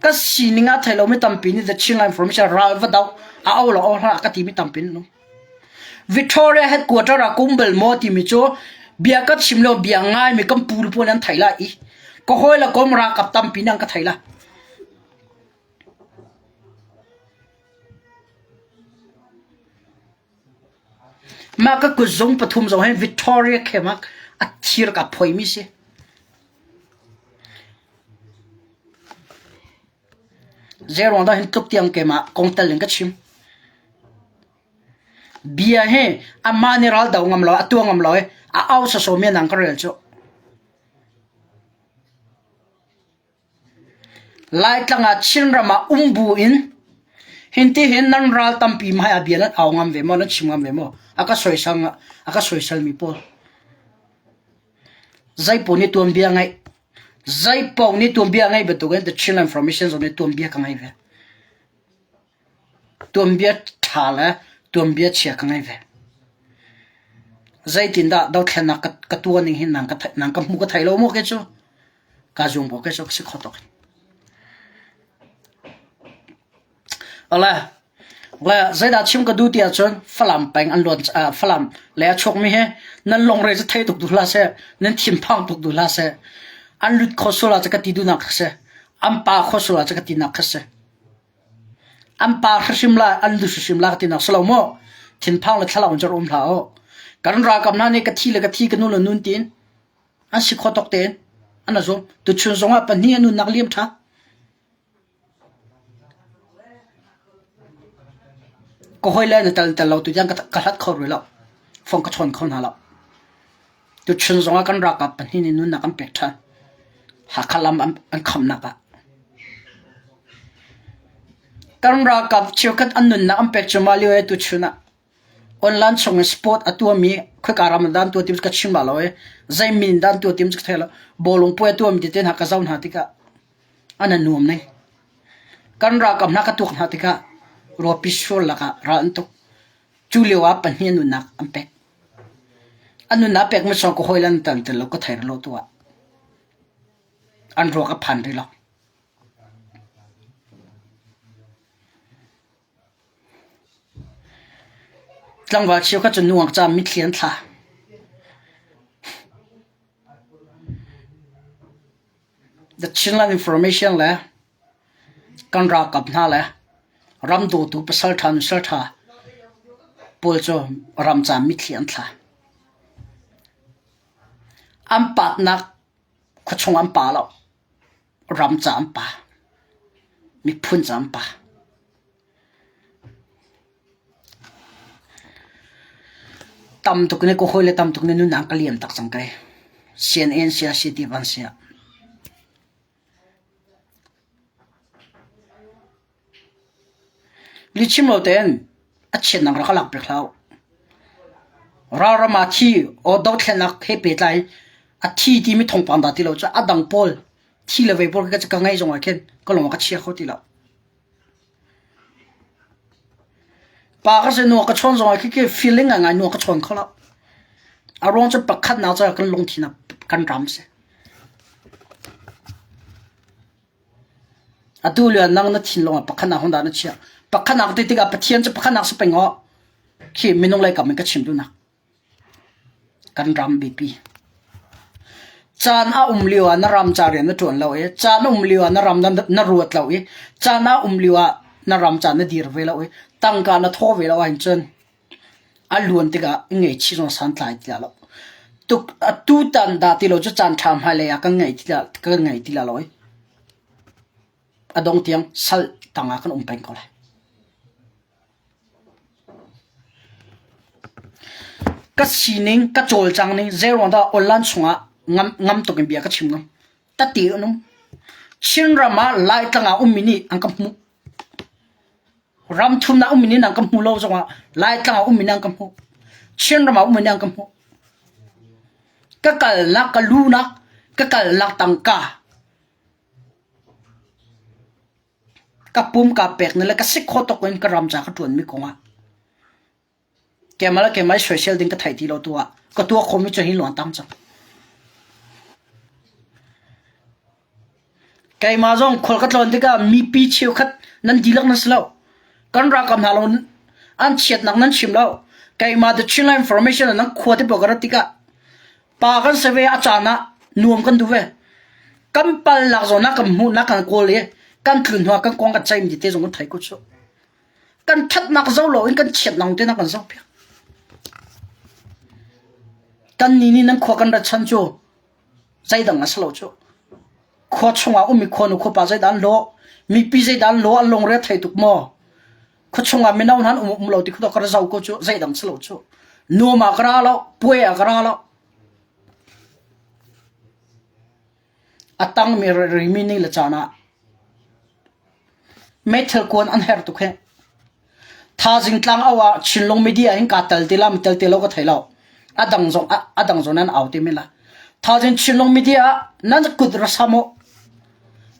Ka sining ah thei lomi tampi nih The Chinland Information ral va doh a au lo au hlah ka timi tampi an um. Victoria headquarter ah kum bal maw timi cu bia ka chim lo bia ngaimi kan pu le pawl an thei lai i ka hawi le kom ralkap tampi nih an ka thei lai. Mah ka kutzung pathum zong hi Victoria camp ah a thir ka phoimi si. Zeiruang dah hin tluk tiang keimah kong tal in ka chim. Bia hi amah nih ral do ngam lo, a tuah ngam lo i a au sawsawh mi nang ka rel cu. Laitlang ah Chinram ah um bu in hinti hin nan ral tampi hmai ah bia nan au ngam ve maw, nan chim ngam ve maw? A ka soisal a ka soisal mi pawl. Zeipaoh nih tuanbia ngeih. Zeipaoh nih tuanbia ngeih bantukin The Chinland Formation zong nih tuanbia ka ngei ve. Tuanbia ṭha le tuanbia chia ka ngei ve. Zeitindah dothlennak ka, ka tuah ning hi nang ka, nang ka hmu ka thei lo maw kei cu? Ka zuam ko kei cu ka si kho tuk. Awle, le zeidah chim ka duh ti ahcun Falam peng an luan uh, Falam le a chuakmi hi nan lungre cu thei tuk duh hlah seh, nan thinphang tuk duh hlah seh. An lut kho sual ah cu ka ti duhnak kha si. An pa kho sual ah cu ka tinak kha si. An pa hrimhrim la, an lu hrimhrim la ka tinak si lo maw? Thinphang le thlalau in cu um hlah u. Kan ralkap hna nih ka thi le ka thi ka nu le nun tiin an si kho tok tein an a zum. Tuchun zongah pahnih an nunnak liam ṭha. Ka hawile na tel tel lo tutiang ka hlat kho rih lo. Phone ka chawn kho hna lo. Tuchun zongah kan ralkap pahnih nih nunnak an pek ṭhan. Hakha lam an, an khamnak ah. Kan ralkap cheukhat an nunnak an pek cuahmah lio i tuchun ah online chung in sport a tuahmi khoika ram ah dah an tuah ti ka chim bal lo i zei min dah an tuah ti ka thei lo. Bawlung puai a tuahmi tete hna ka zoh hna tikah an a nuam ning. Kan ralkap hna ka tuak hna tikah ruapi sur lakah ral an tuk. Cu lio ah pahnih an nunnak an pek. An nunnak pek mi sawng ka hawi lan tan tel lo ka thei lo tu ah. An ruak a phan rih lo. Tlangval cheukhat cu nuak ca mitthli an thla. The Chinland Information le kan ralkap hna le ram dawtu pasalṭha nusalṭha pawl cu ramca mitthli an thla. An patnak khuachung an pa lo. Ram ca an pa. Miphun ca an pa. Tam tuk nih ka hawile tam tuk nih nunnak ka liam tak cang kai. CNN sia CT van sia. Lihchim lo tein a chiatnak rak ka lak piak hlah u. Ralram ah thi aw dothlennak he pehtlai a thi timi thawngpang dah ti lo cu a dang pawl thi le vei pawl ka ngaih zong ah khin ka lung a ka chia kho ti lo. Pa ka si nu ka chawn zong ah khi feeling ngai nu ka chawn kho lo. A ruang cu pakhatnak cu kan lungthin ah kan ram si. Atu lio nang na thinlung ah pakhatnak hung dah na chiah. Pakhatnak ti tikah Pathian cu pakhatnak si peng aw. Khi minung lei kam in ka chim duhnak. Kan ram biapi. Caan a um lio ah na ram ca rian na ṭuan lo i caan a um lio ah na ram na, na ruat lo i caan a um lio ah na ram ca na dir ve lo i tangka na thaw ve lo ahhin cun a luan tikah i ngaihchih zong santlai ti lo. Tuk atutan dah ti lo cu caan ṭha hmailei ah kan ngei ti kan ngei ti lo i a dong tiang sal tangah kan um peng ko lai. Ka sining, ka cawlcang ning zeiruang dah online chungah ngam, ngam tuk in bia ka chim ngam. Tati an um. Chinram ah Laitlang ah ummi nih an ka hmuh. Ram thumnak ummi nih an ka hmu lo zongah Laitlang ah ummi nih an ka hmuh. Chinram ah ummi nih an ka hmuh. Ka kalnak, ka lunak, ka kalnak tangka Ka pum kaa pek na le ka si khawh tawk in ka ram ca ka ṭuanmi kongah keimah le keimah i soisel ding ka theih ti lo tu ah ka tuah khawhmi cu hi luan tam cang. Keimah zong khual ka tlawn tikah mipi cheukhat nan dihlak nan si lo. Kan ralkap hna lo an chiatnak nan chim lo. Keimah the Chinland Information nan khua te pawl ka rat tikah Pa kan si ve a caan ah nuam kan duh ve. Kan palnak zawn ah kan hmuhnak kan kawl i kan tlun hnu ah kan kong kan ceih mi te zong kan thei ko cu. Kan ṭhatnak zo lo in kan chiatnak te na kan zoh piak. Kan ni nih nan khua kan rat chan cu zeidang a si lo cu. Khua chungah ummi khuanu khuapa zeidah an lawh, mipi zeidah an lawh, an lungre thei tuk maw? Khuachung ah mino hna an um um lo ti kha ka ra zoh ko cu zeidang si lo cu. Nuam ah ka ra lo, puai ah ka ra lo. A tangmi rimi ni le caan ah meithal kuan an herh tuk hih. Thazing tlang au ah Chinlung media hin kaa tel ti la, tel ti lo ka thei lo. A dang zong a dang zong nan au ti men la. Thazing Chinlung media ah nan kut ra sam u.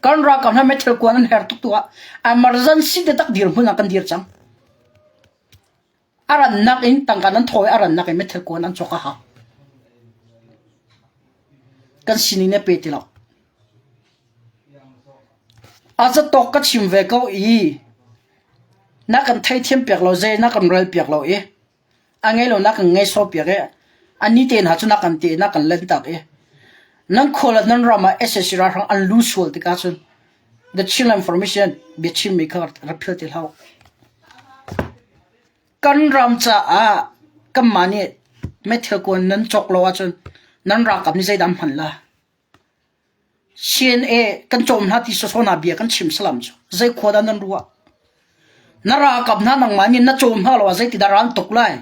Kan ralkap hna meithal kuan an herh tuk tu ah emergency te tak dirhmun ah kan dir cang. A rannak in tangka nan thawi a rannak in meithal kuan an cawk a hau. Kan sining nih a pe ti lo. A zatawk ka chim ve ko i na kan theithiam piak lo zei na kan rel piak lo i a ngei lo na kan ngei sawh piak i a ni te hna cu na kan te na kan lentak i nan khua le nan ram ah sac ralhrang an lu sual tikah cun The Chinland Information biachimmi kha rak philh ti hlah. Kan ram caah kanmah nih meithal kuan nan cawk lo ahcun nan ralkap nih zeidah an hman la? CNA kan cawm hna ti sawsawh hna bia kan chim salam cu zei khua dah nan ruah? Na ralkap hna nangmah nih na cawm hna lo ah zeitidah ral an tuk lai?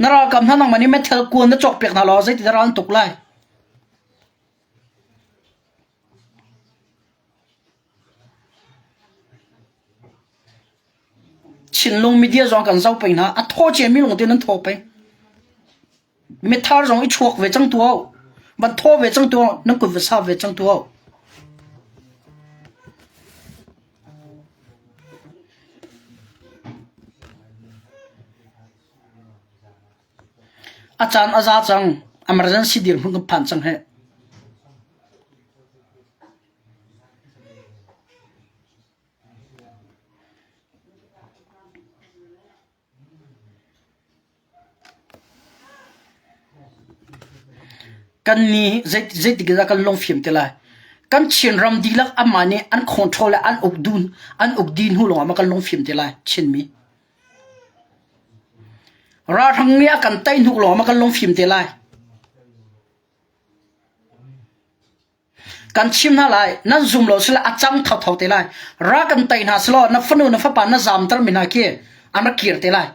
Na ralkap hna nangmah nih meithal kuan na cawkpiak hna lo ah zeitidah ral an tuk lai? Chinlung media zong kan zoh peng hna. A thaw ciami lawng te nan thaw peng. Mithar zong i chuak ve cang tuah u. Van thaw ve cang tuah u. Nan kut va sap ve cang tuah u. A caan a za cang. Emergency dirhmun kan phan cang hih. Kan nih zeitik dah kan lungfim te lai? Kan Chinram dihlak amah nih an control le an uk dun an uk dih hnu lawngah maw kan lungfim te lai Chinmi? Ralhrang nih a kan tei hnu lawngah maw kan lungfim te lai? Kan chim hna lai, nan zum lo sile a cang thotho te lai. Ra kan tei hna selaw na fanu na fapa na zamter mi hna khi an rak kir te lai.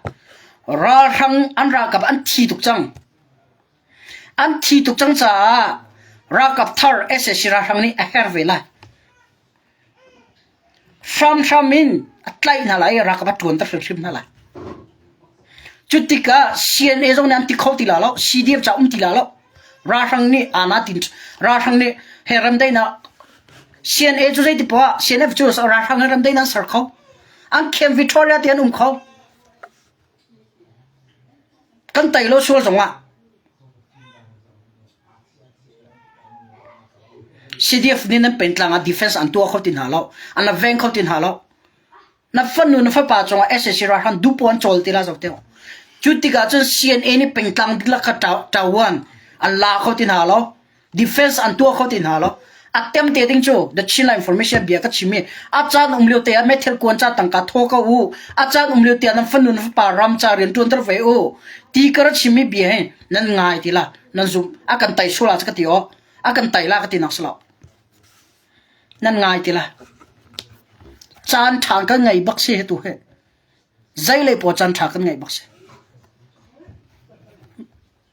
Ralhrang an ralkap an thi tuk cang. An thi tuk cang caah ralkap thar sac ralhrang nih a her ve lai. Hramhram in a tlaih hna lai i ralkap a ṭuanter hrimhrim hna lai. Cu tikah CNA zong nih an ti kho ti la lo, CDF ca um ti la lo. Ralhrang nih ana tin ralhrang nih he remdaihnak CNA cu zeiti poah CNF cu ralhrang he remdaihnak an ser kho. An Camp Victoria ti an um kho. Kan tei lo sual zongah CDF nih nan pentlang ah defense an tuah kho ti hna lo. An la veng kho ti hna lo. Na fanu na fapa cungah sac ralhrang dupo an cawl ti la zo te. Cu tikah cun CNA nih pengtlang dihlak kha ṭawan an la kho ti hna lo. Defense an tuah kho ti hna lo. A tem te ding cu The Chinland Information bia ka chim i a caan um lio te ah meithal kuan ca tangka thaw ko u. A caan um lio te ah nan fanu na fapa ram ca rian ṭuanter ve u. Ti ka ra chim i bia hi nan ngai ti la nan zum a kan tai sual ah ka ti aw a kan tai la ka ti nak si lo. Nan ngai ti la. Caan ṭha kan ngei bak si he tu he. Zei lei paw caan ṭha kan ngei bak si.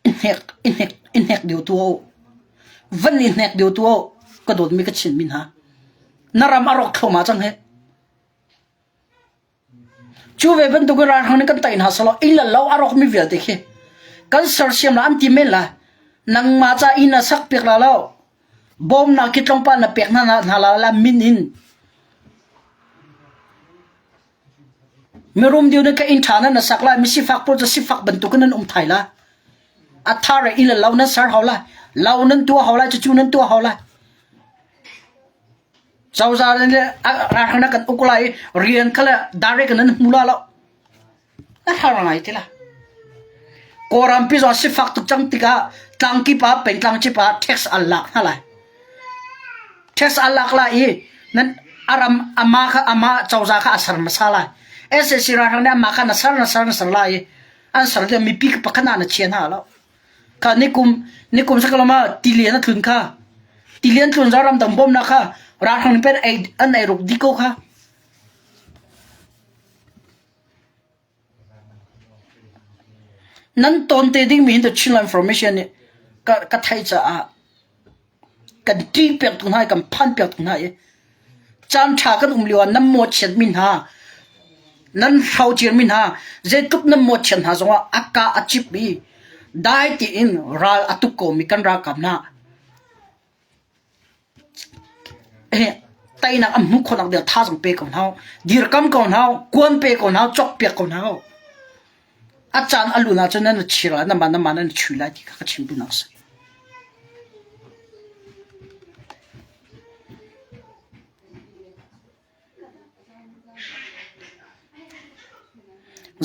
I hnek i hnek i hnek deuh tuah u. Van i hnek deuh tuah u. Ka dawtmi ka Chinmi hna. Na ram a rawk thluahmah cang hih. Cu ve bantuk in ralhrang nih kan tei hna selaw inn le lo a rawkmi vialte khi kan sersiam la an ti men la. Nangmah ca inn na sak piak la lo. Bawmnak khi tlawmpal na pek hna hna la la min in Mirum deuh nih ka inn ṭha nan na sak lai, misifak pawl cu sifak bantukin nan um thai lai. A thar inn le lo nan ser hau lai. Lo nan tuah hau lai, cucu nan tuah hau lai. Cozah le ralhrang na kan uk lai i rian kha le direct nan hmu la lo. Na har ngai ti la. Kawlram pi zong sifak tuk cang tikah tlangkip ah pengtlang chip ah tax an lak hna lai. Tax an lak lai i nan aram ama kha ama cozah kha a ser hmasa lai. SAC ralhrang nih ama kha na ser na ser na ser lai i an ser ti mipi pakhat na na chia hna lo. Kha nikum nikum sakalama tilian a tlun kha tilian tlun za ramdang bawmnak kha ralhrang nih pen an ei ruk di ko kha. Nan tawn te dingmi hi Chinland Information nih ka, ka theih caah kan ṭih piak tuk hna i kan phan piak tuk hna i caan ṭha kan um lio ah nan mawhchiatmi hna nan hrocirmi hna zeitluk nan mawhchiat hna zongah a ka a cip i dai tiin ral a tuk komi kan ralkap hna teinak an hmuh khawhnak ding thazaang pe ko hna dirkam ko hna kuan pe ko hna cawk piak ko hna a caan a lun ahcun nan chir lai namah namah nan chui lai ti kha ka chim duhnak a si.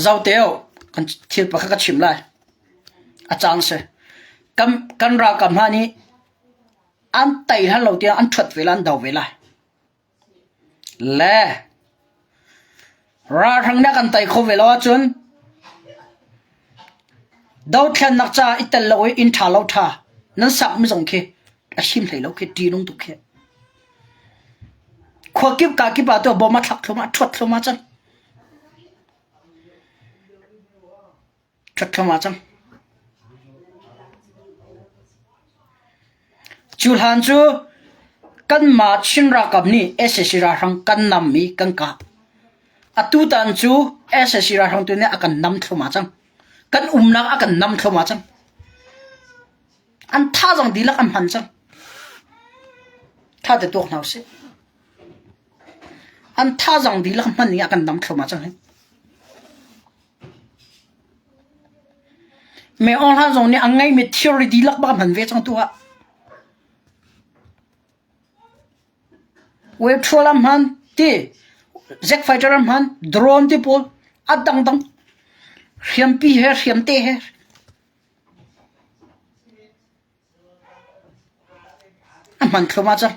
Zote u, kan thil pakhat ka chim lai. A caan si. Kan, kan ralkap hna nih an tei hlan lo tiang an ṭhuat ve lai, an do ve lai. Le ralhrang nih a kan tei kho ve lo ahcun dothlennak caah i tel lo i inn ṭha lo ṭha nan sakmi zong khi a him hlei lo khi ṭihnung tuk khi. Khua kip ka kip ah tu bom a thlak thluahmah, a ṭhuat thluahmah cang. Ṭhuat thluahmah cang. Cu hlan cu kanmah Chin ralkap nih sac ralhrang kan nam i kan kah. Atutan cu sac ralhrang tu nih a kan nam thluahmah cang. Kan umnak a kan nam thluahmah cang. An thazaang dihlak an hman cang. Tha te tuak hna usih. An thazaang dihlak hman ning a kan nam thluahmah cang hi. Me Aung Hlan zong nih a ngeimi thilri dihlak bak a hman ve cang tu ah. Web-thrual a hman ti, jet fighter a hman, drone ti pawl a dangdang hriampi he hriamte he a hman thluahmah cang.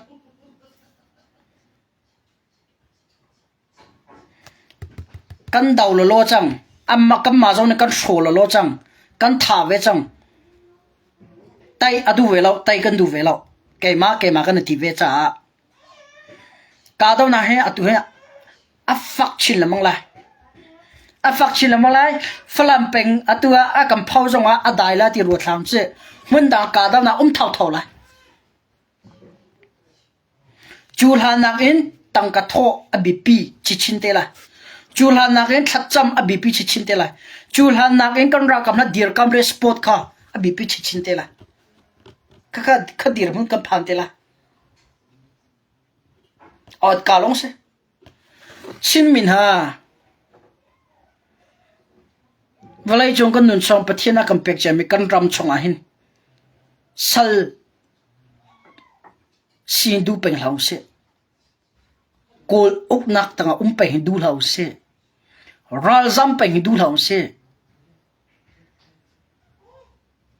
Kan do lawlaw cang. Anmah kanmah zong nih kan hraw lawlaw cang. Kan tha ve cang. Tai a duh ve lo, tai kan duh ve lo. Keimah keimah kan i ti ve caah kahdohnak hi atu hi a fak chin lengmang lai. A fak chin lengmang lai. Falam peng atu ah a kan pho zong ah a dai lai ti ruat hlah usih. Hmundang kahdohnak um thotho lai. Cu hlan nakin tangka thawh a biapi chinchin te lai. Cu hlan nakin thlacam a biapi chinchin te lai. Cu hlan nakin kan ralkap hna dirkam le sport kha a biapi chinchin te lai. Khakha kha dirhmun kan phan te lai. Awt ka lawng si. Chinmi hna vawleicung kan nun chung Pathian a kan pek ciami kan ram chungah hin sal Si duh peng hlah usih. Kawl uknak tangah um peng hi duh hlah usih. Ralzam peng hi duh hlah usih.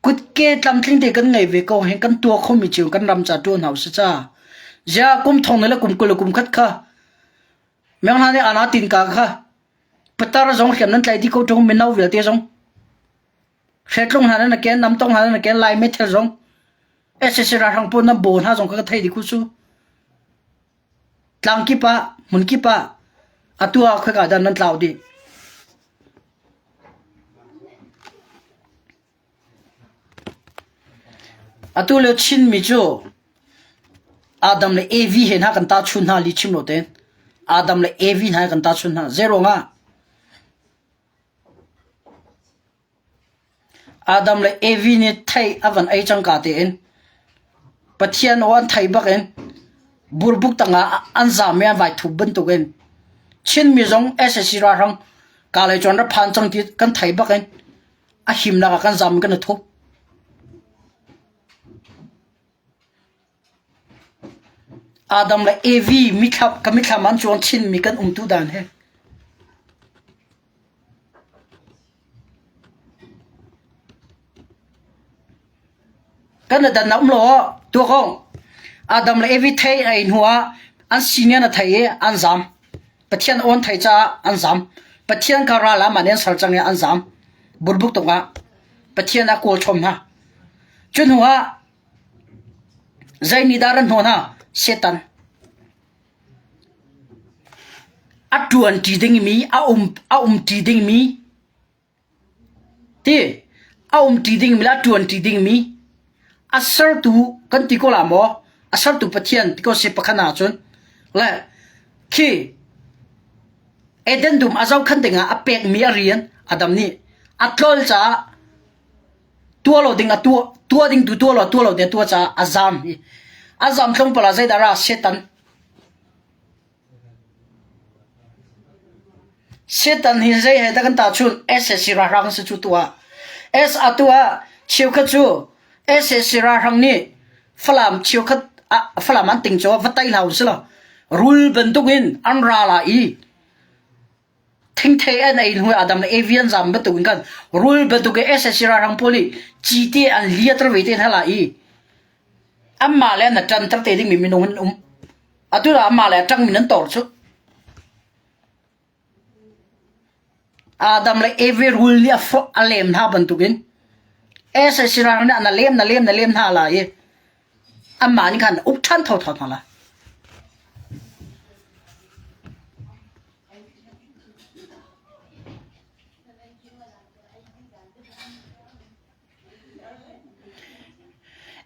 Kutke tlamtling te kan ngei ve ko hin kan tuah khomi cio kan ram ca tuah hna usih ca. Zia kum thong le kum 20 le kum khat kha Meng hna nih ana tin ka kha patar zong hriam nan tlai di ko ṭung mino vialte zong hretlung hna nan ken namtong hna nan ken lai methel zong SSC ralhrang pawl nan baw hna zong kha ka thei dih ku cu. Tlang kip ah, hmun kip ah atu ah khoika dah nan tlau dih. Atu le Chinmi cu Adam le Evi he hna kan tahchun hna li chim lo tein Adam le Evi hna he kan tahchun hna. Zeiruangah? Adam le Evi nih thei a van ei cangka tein Pathian aw an thei bakin burbuk tangah an zam i an vai thup bantukin Chinmi zong sac ralhrang kalay cu an ra phan cang ti kan thei bakin a himnak ah kan zam in kan i thup. Adam le Evi mithlam ka mithlam an cuang chinmi kan umtu dan he. Kan dan um lo tuak ong. Adam le Evi thei ei hnu ah an senior na thei i an zam. Pathian awn thei caah an zam. Pathian kha ral ah mah nih an ser cang i an zam. Burbuk tuk ah Pathian a kawl chom hna. Cu hnu ah Zei nih dah ran hnawh hna? Satan. A ṭuanṭi dingmi, a um, a umṭi dingmi ti. A umṭi dingmi le a ṭuanṭi dingmi a sertu kan ti ko la maw? A sertu Pathian ti ko si pakhat ahcun le khi Eden dum a zohkhan dingah a pekmi a rian Adam nih a tlol caah tuah lo ding a tuah tuah ding tu tuah lo tuah lo ding a tuah caah a zam i a zam tlawmpal ah zeidah ra Satan Satan hi zei he dah kan tahchunh? Sac ralhrang a si cu tuah. S a tuah cheukhat cu sac ralhrang nih Falam cheukhat ah Falam an ting cu va tai hlah usih law rul bantukin an ra la i thingthei an ei hnu Adam le Evi an zam bantukin khan rul bantukin sac ralhrang pawl nih cite an liater ve te hna la i anmah le an ṭanter te dingmi minung an um. Atu ah amah le a ṭangmi nan tor cu. Adam le Eve rul nih a fawh a lem hna bantukin sac ralhrang nih na lem na lem na lem hna lai i anmah nih khan uk ṭhan thotho hna lai.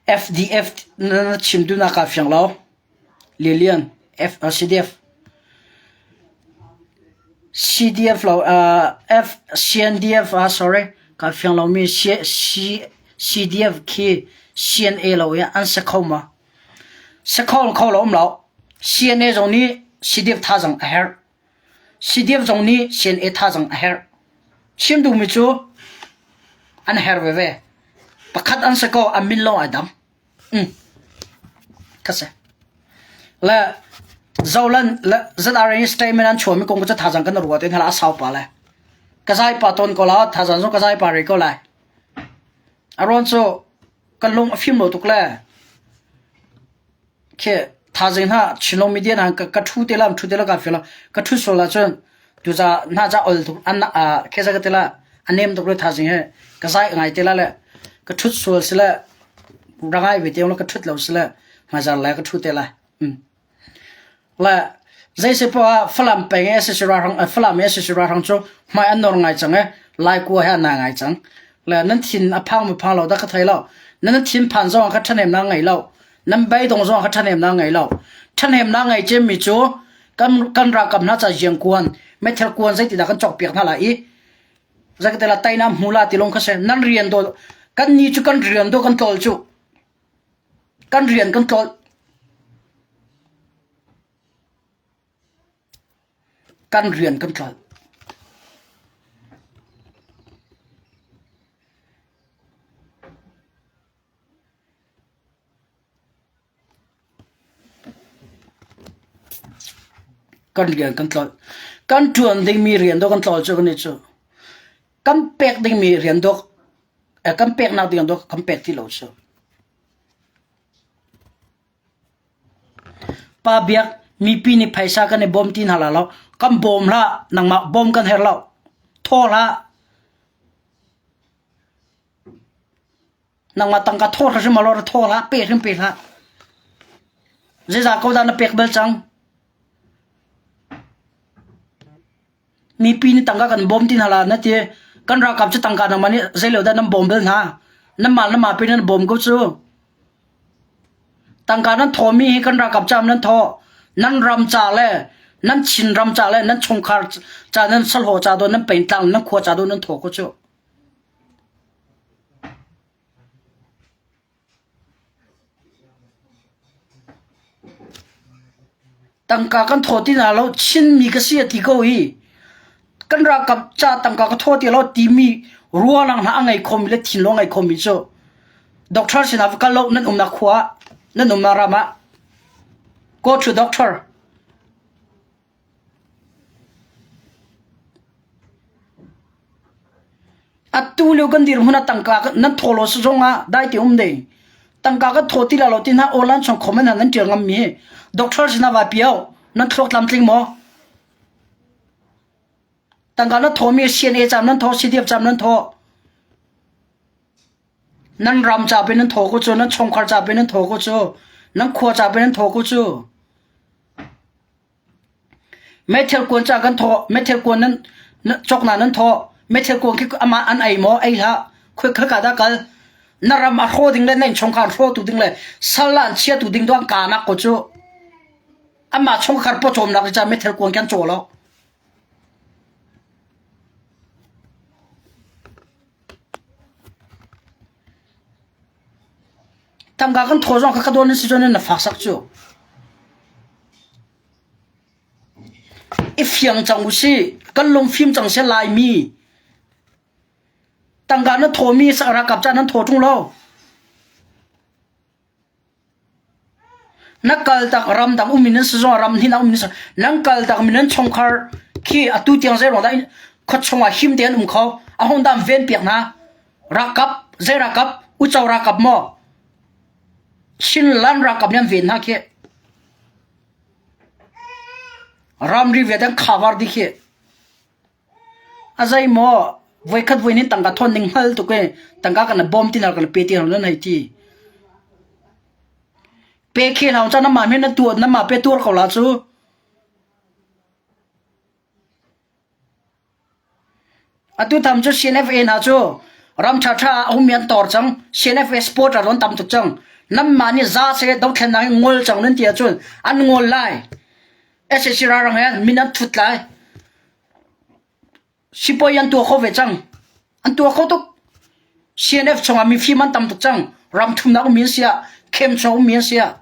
FDF na chim duhnak kaa fiang lo. Lilian, F, CDF. CDF lo, uh, F, CNDF, ah, sorry, kaa fiang lomi C, C, CDF khi CNA lo i an si kho ma? Si kho kho lo um lo. CNA zong nih CDF thazaang a herh. CDF zong nih CNA thazaang a herh. Chim duhmi cu an herh veve. Pakhat an si ko, an min lawng ai dang. Mm. Ka si. Le Zolan le ZRA statement an chuahmi kong cu thazaang kan ruat in hala a sau pa le. Ka zai pa ton ko la thazaang zong ka zai pa rih ko lai. A ruang cu kan lung a fim lo tuk le Khi thaizing hna Chinlung media hna ka ṭhu te la ṭhu te la ka feel ka ṭhut sual ahcun tuca hna ca ol tuk an khi za ka ti la a nem tuk le thaizing hi ka zai ngai te la le ka ṭhut sual si le rangai ve te ka ṭhut lo si le hmaizar le ka ṭhu te lai. Le zei poah ah Falam peng i SSC ralhrang Falam i SSC ralhrang cu hmai an nawr ngai cang i Laikua he an nai ngai cang. Le nan thin a phang maw phang lo dah ka thei lo. Nan thin phan zong ah kha ṭhahnemnak ngei lo. Nan beidong zong ah kha ṭhahnemnak ngei lo. Ṭhahnemnak ngei cemmi cu kan kan ralkap hna ca ziangkuan, meithal kuan zeitidah kan cawkpiak hna lai i zeikatela teinak hmu la ti lawng kha si. Nan rian do kan ni cu kan rian do kan tlawl cu. Kan rian kan tlolh. Kan rian kan tlolh. Kan rian kan tlolh. Kan ṭuan dingmi rian dawh kan tlol cu kan i cu. Kan pek dingmi rian dawh kan peknak ding dawh kan pek ti lo cu. Pa Biak, mipi nih phaisa kan i bawm ti hna la lo. Kan bawm hlah, nangmah bawm kan herh lo. Thaw hlah. Nangmah tangka thaw hrim lo, thaw hlah, pe hrim pe hlah. Zeizah ko dah na pek bal cang? Mipi nih tangka kan bawm ti hna la na ti. Kan ralkap cu tangka nangmah nih zeilo dah nan bawm bal hna. Nanmah nanmah pe nan bawm ko cu. Tangka nan thawmi hi kan ralkap caah nan thaw. Nan ram ca le nan Chin ram ca le nan chungkhar ca nan sahlawh ca do nan pengtlang nan khua ca do nan thaw ko cu. Tangka kan thaw ti hna lo, Chinmi ka si a ti ko i kan ralkap ca tangka ka thaw ti lo timi ruahnak hna a ngei khomi le thinlung a ngei khomi cu doctor sinah va kal lo nan umnak khua ah, nan umnak ram ah go to doctor. Atu lio kan dirhmun ah tangka nan thaw lo zong ah dai te um ding. Tangka ka thaw ti la lo ti hna online chung comment nan tial ngam mi hi doctor sinah vai piao nan thluak tlamtling maw? Tangka na thaw mi CNA cam nan thaw CDF cam nan thaw nan ram ca pe nan thaw ko cu nan chungkhar ca pe nan thaw ko cu nan khua ca pe nan thaw ko cu Meithil kuan ca kan thawh. Meithil kuan nan cawknak nan thawh. Meithil kuan khi amah an ei maw? Ei hlah. Khoi khoi dah kal? Na ram a hraw ding le na innchungkhar hrawtu ding le sal ah an chiatu ding doang kanak ko cu. Amah chungkhar pawcawmnak ca meithal kuang kan caw lo. Tangka kan thaw zong kha ka dawn si cun na fak sak cu. I fiang cang usih. Kan lungfim cang seh Laimi. Tangka na thawmi ralkap ca nan thaw ṭung lo. Na kal tak ramdang um in nan si zong ram hnin ah um in nan kal tak mi nan chungkhar khi atu tiang zei ruang dah khua chungah him tein um kho a hung dam ven piak hna ralkap zei ralkap uco ralkap maw Chinland ralkap nih an ven hna khi Ramri vialte an khavar dih khi. A zei maw voikhat voi nih tangka thawn ning hngal tuk i tangka kan bawm ti kan pe ti nan hei ti. Pe khi hlau caan namah men na tuah namah pe tuar ko la cu. Atu tham cu CNFA hna cu ram ṭhaṭha ah a ummi an tor cang. CNFA supporter an tam tuk cang. Nanmah nih za seh dothlennak in ngol cang nan ti ahcun an ngol lai. SAC ralrang he min an thut lai. Sipawi an tuah kho ve cang. An tuah kho tuk. CNF chungah mifim an tam tuk cang. Ram thumnak ummi an si ah, khem chung ummi an si ah.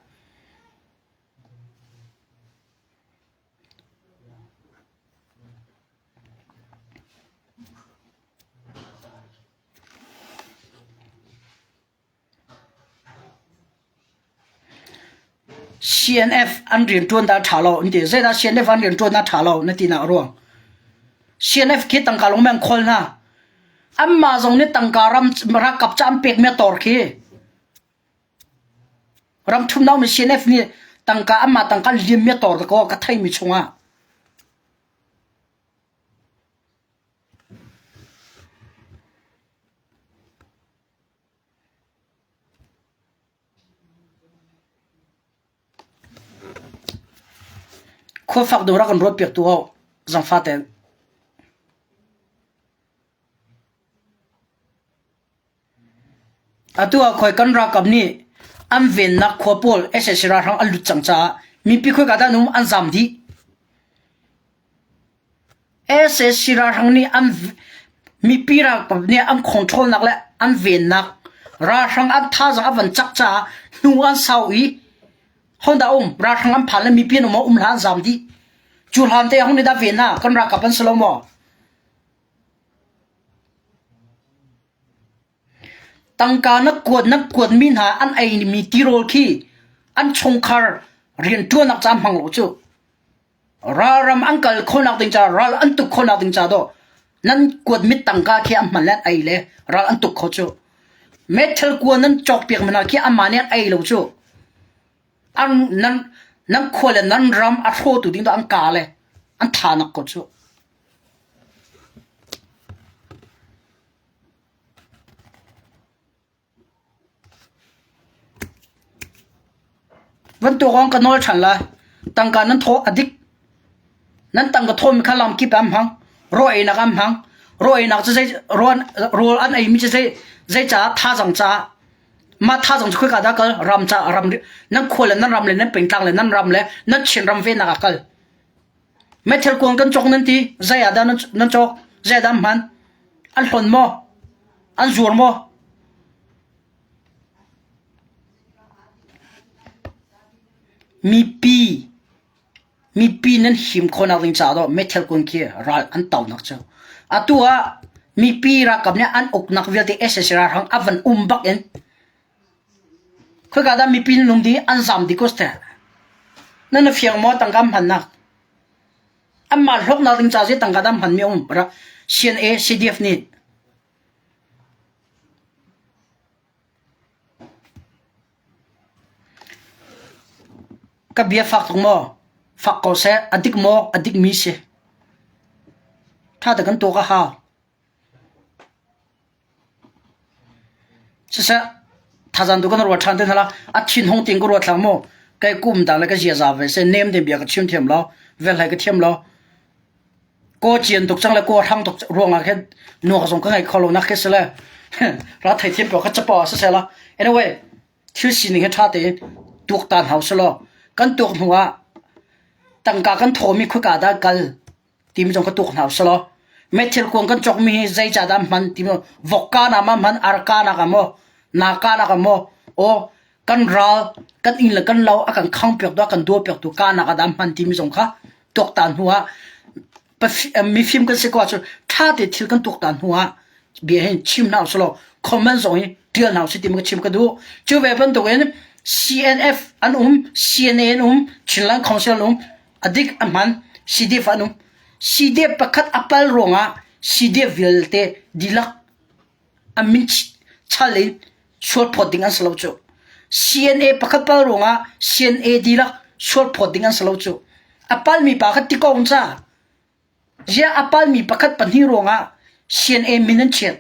CNF an rianṭuan dah a ṭha lo an ti. Zeidah CNF an rianṭuan a ṭha lo na tinak a ruang? CNF khi tangka lawng meng khawl hna. Anmah zong nih tangka ram ralkap ca an pekmi a tor khi. Ram thumnak mi CNF nih tangka anmah tangka liammi a tor dakaw ka theimi chungah. Khua fak deuh rak kan ruat piak tu ho zangfa tein. Atu ah khoi kan ralkap nih an vennak khua pawl sac ralhrang an lut cang caah mipi khoika dah an um an zaam dih. Sac ralhrang nih an mipi ralkap nih an control nak le an vennak ralhrang an thazaang a van cak caah hnu an sau i Honda um ralhrang an phan le mipi an um um hlan zaam dih. Cu hlan te hong nih dah ven hna kan ralkap an si lo maw? Tangka na kuat na kuatmi hna an eimi tirawl khi an chungkhar rianṭuannak ca hmang lo cu. Ralram an kal khawhnak ding ca ral an tuk khawhnak ding ca dawh nan kuatmi tangka khi an hman le an ei le ral an tuk kho cu. Meithal kua nan cawkpiak mi hna khi anmah nih an ei lo cu. An nan nan khua le nan ram a hrawtu ding dawh an ka le an thanak ko cu. Bantuk ka nawl ṭhan lai. Tangka nan thaw a dik. Nan tangka thawmi kha lamkip ah an hmang. Rawl einak an hmang. Rawl einak cu zei rawl, rawl an eimi cu zei zeicaah thazaang caah mah thazaang cu khoika dah kal ram caah ram nan khua le nan ram le nan pengtlang le nan ram le nan Chinram venak ah kal. Meithal kuang kan cawk nan ti. Zei ah dah nan cawk? Zei ah dah an hman? An hlon maw? An zuar maw? Mipi mipi nan him khawhnak ding caah dawh meithal kuang khi ral an tonak cu. Atu ah mipi ralkap nih an uknak vialte sac ralhrang a van um bak in Khoika dah mipi nan um dih an zam dih ko seh. Nan na fiang maw tangka hmannak? Anmah hlawknak ding ca zi tangka dah hmanmi a um. CNA, CDF nih. Ka bia fak tuk maw? Fak ko seh. A dik maw? A dikmi si. Ṭha te kan tuak a hau. Siseh, thazaang tu kan ruat ṭhan te hna la. A thinhung ting ka ruat hlah mu. Kei kum dang le ka ziaza ve seh nem te bia ka chim thiam lo. Velhlei ka thiam lo. Kaw cian tuk cang le kaw hrang tuk ruangah khin nuak zong ka ngei kho lo nak khi si le. Ra theithiam ko kha capo ah siseh la. Anyway, thil sining hi ṭha tein tuaktan hau selaw kan tuak hnu ah tangka kan thawmi khuaka dah kal timi zong ka tuak hna usalaw meithil kuang kan cawkmi hi zeicah dah hman timi vok ka nak ma hman ar ka nak ah maw na ka nak ah maw aw kan ral kan inn le kan lo a kan khang piak tu a kan dua piak tu ka nak ah dah hman timi zong kha tuaktan hnu ah mifim kan si ko ahcun ṭha te thil kan tuaktan hnu ah bia hin chim hna usalaw comment zong hi ṭial hna usih timi ka chim ka duh. Cu ve bantukin CNF an um, CNA an um, Chinland Council an um, a dik a hman, CDF an um. CDF pakhat a pal ruangah CDF vialte dihlak a min chal in sualphawt ding an si lo cu. CNA pakhat pal ruangah CNA dihlak sualphawt ding an si lo cu. A palmi pa kha ti ko ca. Ziah a palmi pakhat pahnih ruangah CNA min an chiat,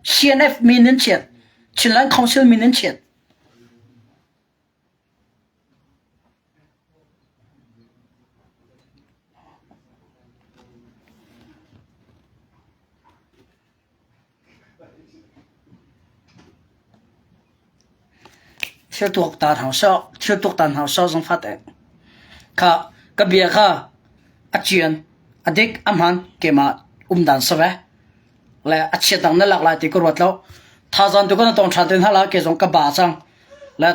CNF min an chiat, Chinland Council min an chiat. Thil tuaktan hau sawh, thil tuaktan hau sawh zong fat eh. Kha ka bia kha a cian, a dik, a hman keimah umdan si ve. Le a chiat dang na lak lai ti ka ruat lo. Thazan tu kan tong ṭhan te hna la ke zong ka ba cang. Le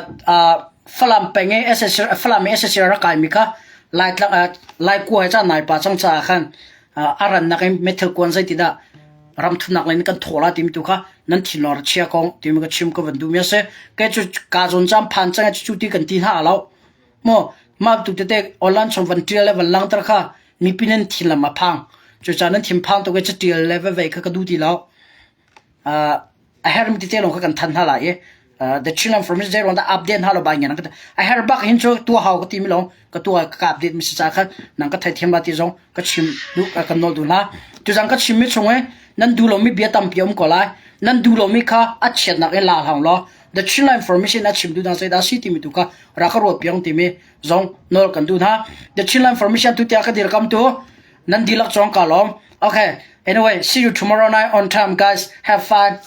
Falam peng i SSC Falam i SSC rak kaimi kha Laitlang Laikua he caan nai pa cang caah khan a rannak in meithal kuan zeiti dah ramthumnak lei in kan thaw la timi tu kha nan thinlung rak chia ko timi ka chim ka van duhmi a si. Kei cu kaa zawn caan phan cang cu ti kan ti hna lo. Maw mah tu tete online chung van ṭial le van langter kha mipi nan thinlam a phang. Cucaah nan thinphang tuk i caṭial le vevei kha ka duh ti lo. A hermi tete lawng kha kan thanh hna lai i the Chinland Information zei ruang dah update hna lo bai ngen a her bak hin cu tua hau ka ti mi lawng ka tua ka update mi si ca khan nang ka theithiam la ti zong ka chim duh kan nawl duh hna tuzang ka chim mi chung i nan duh lomi bia tampi um ko lai nan duh lomi kha a chiatnak in la hlang law the Chinland Information a chim duh dang zeidah si timi tu kha ra ka ruat piang timi zong nawl kan duh hna the Chinland Information tu tiah ka dirkam tu nan dihlak cawng ka lawm okay anyway see you tomorrow night on time guys have fun.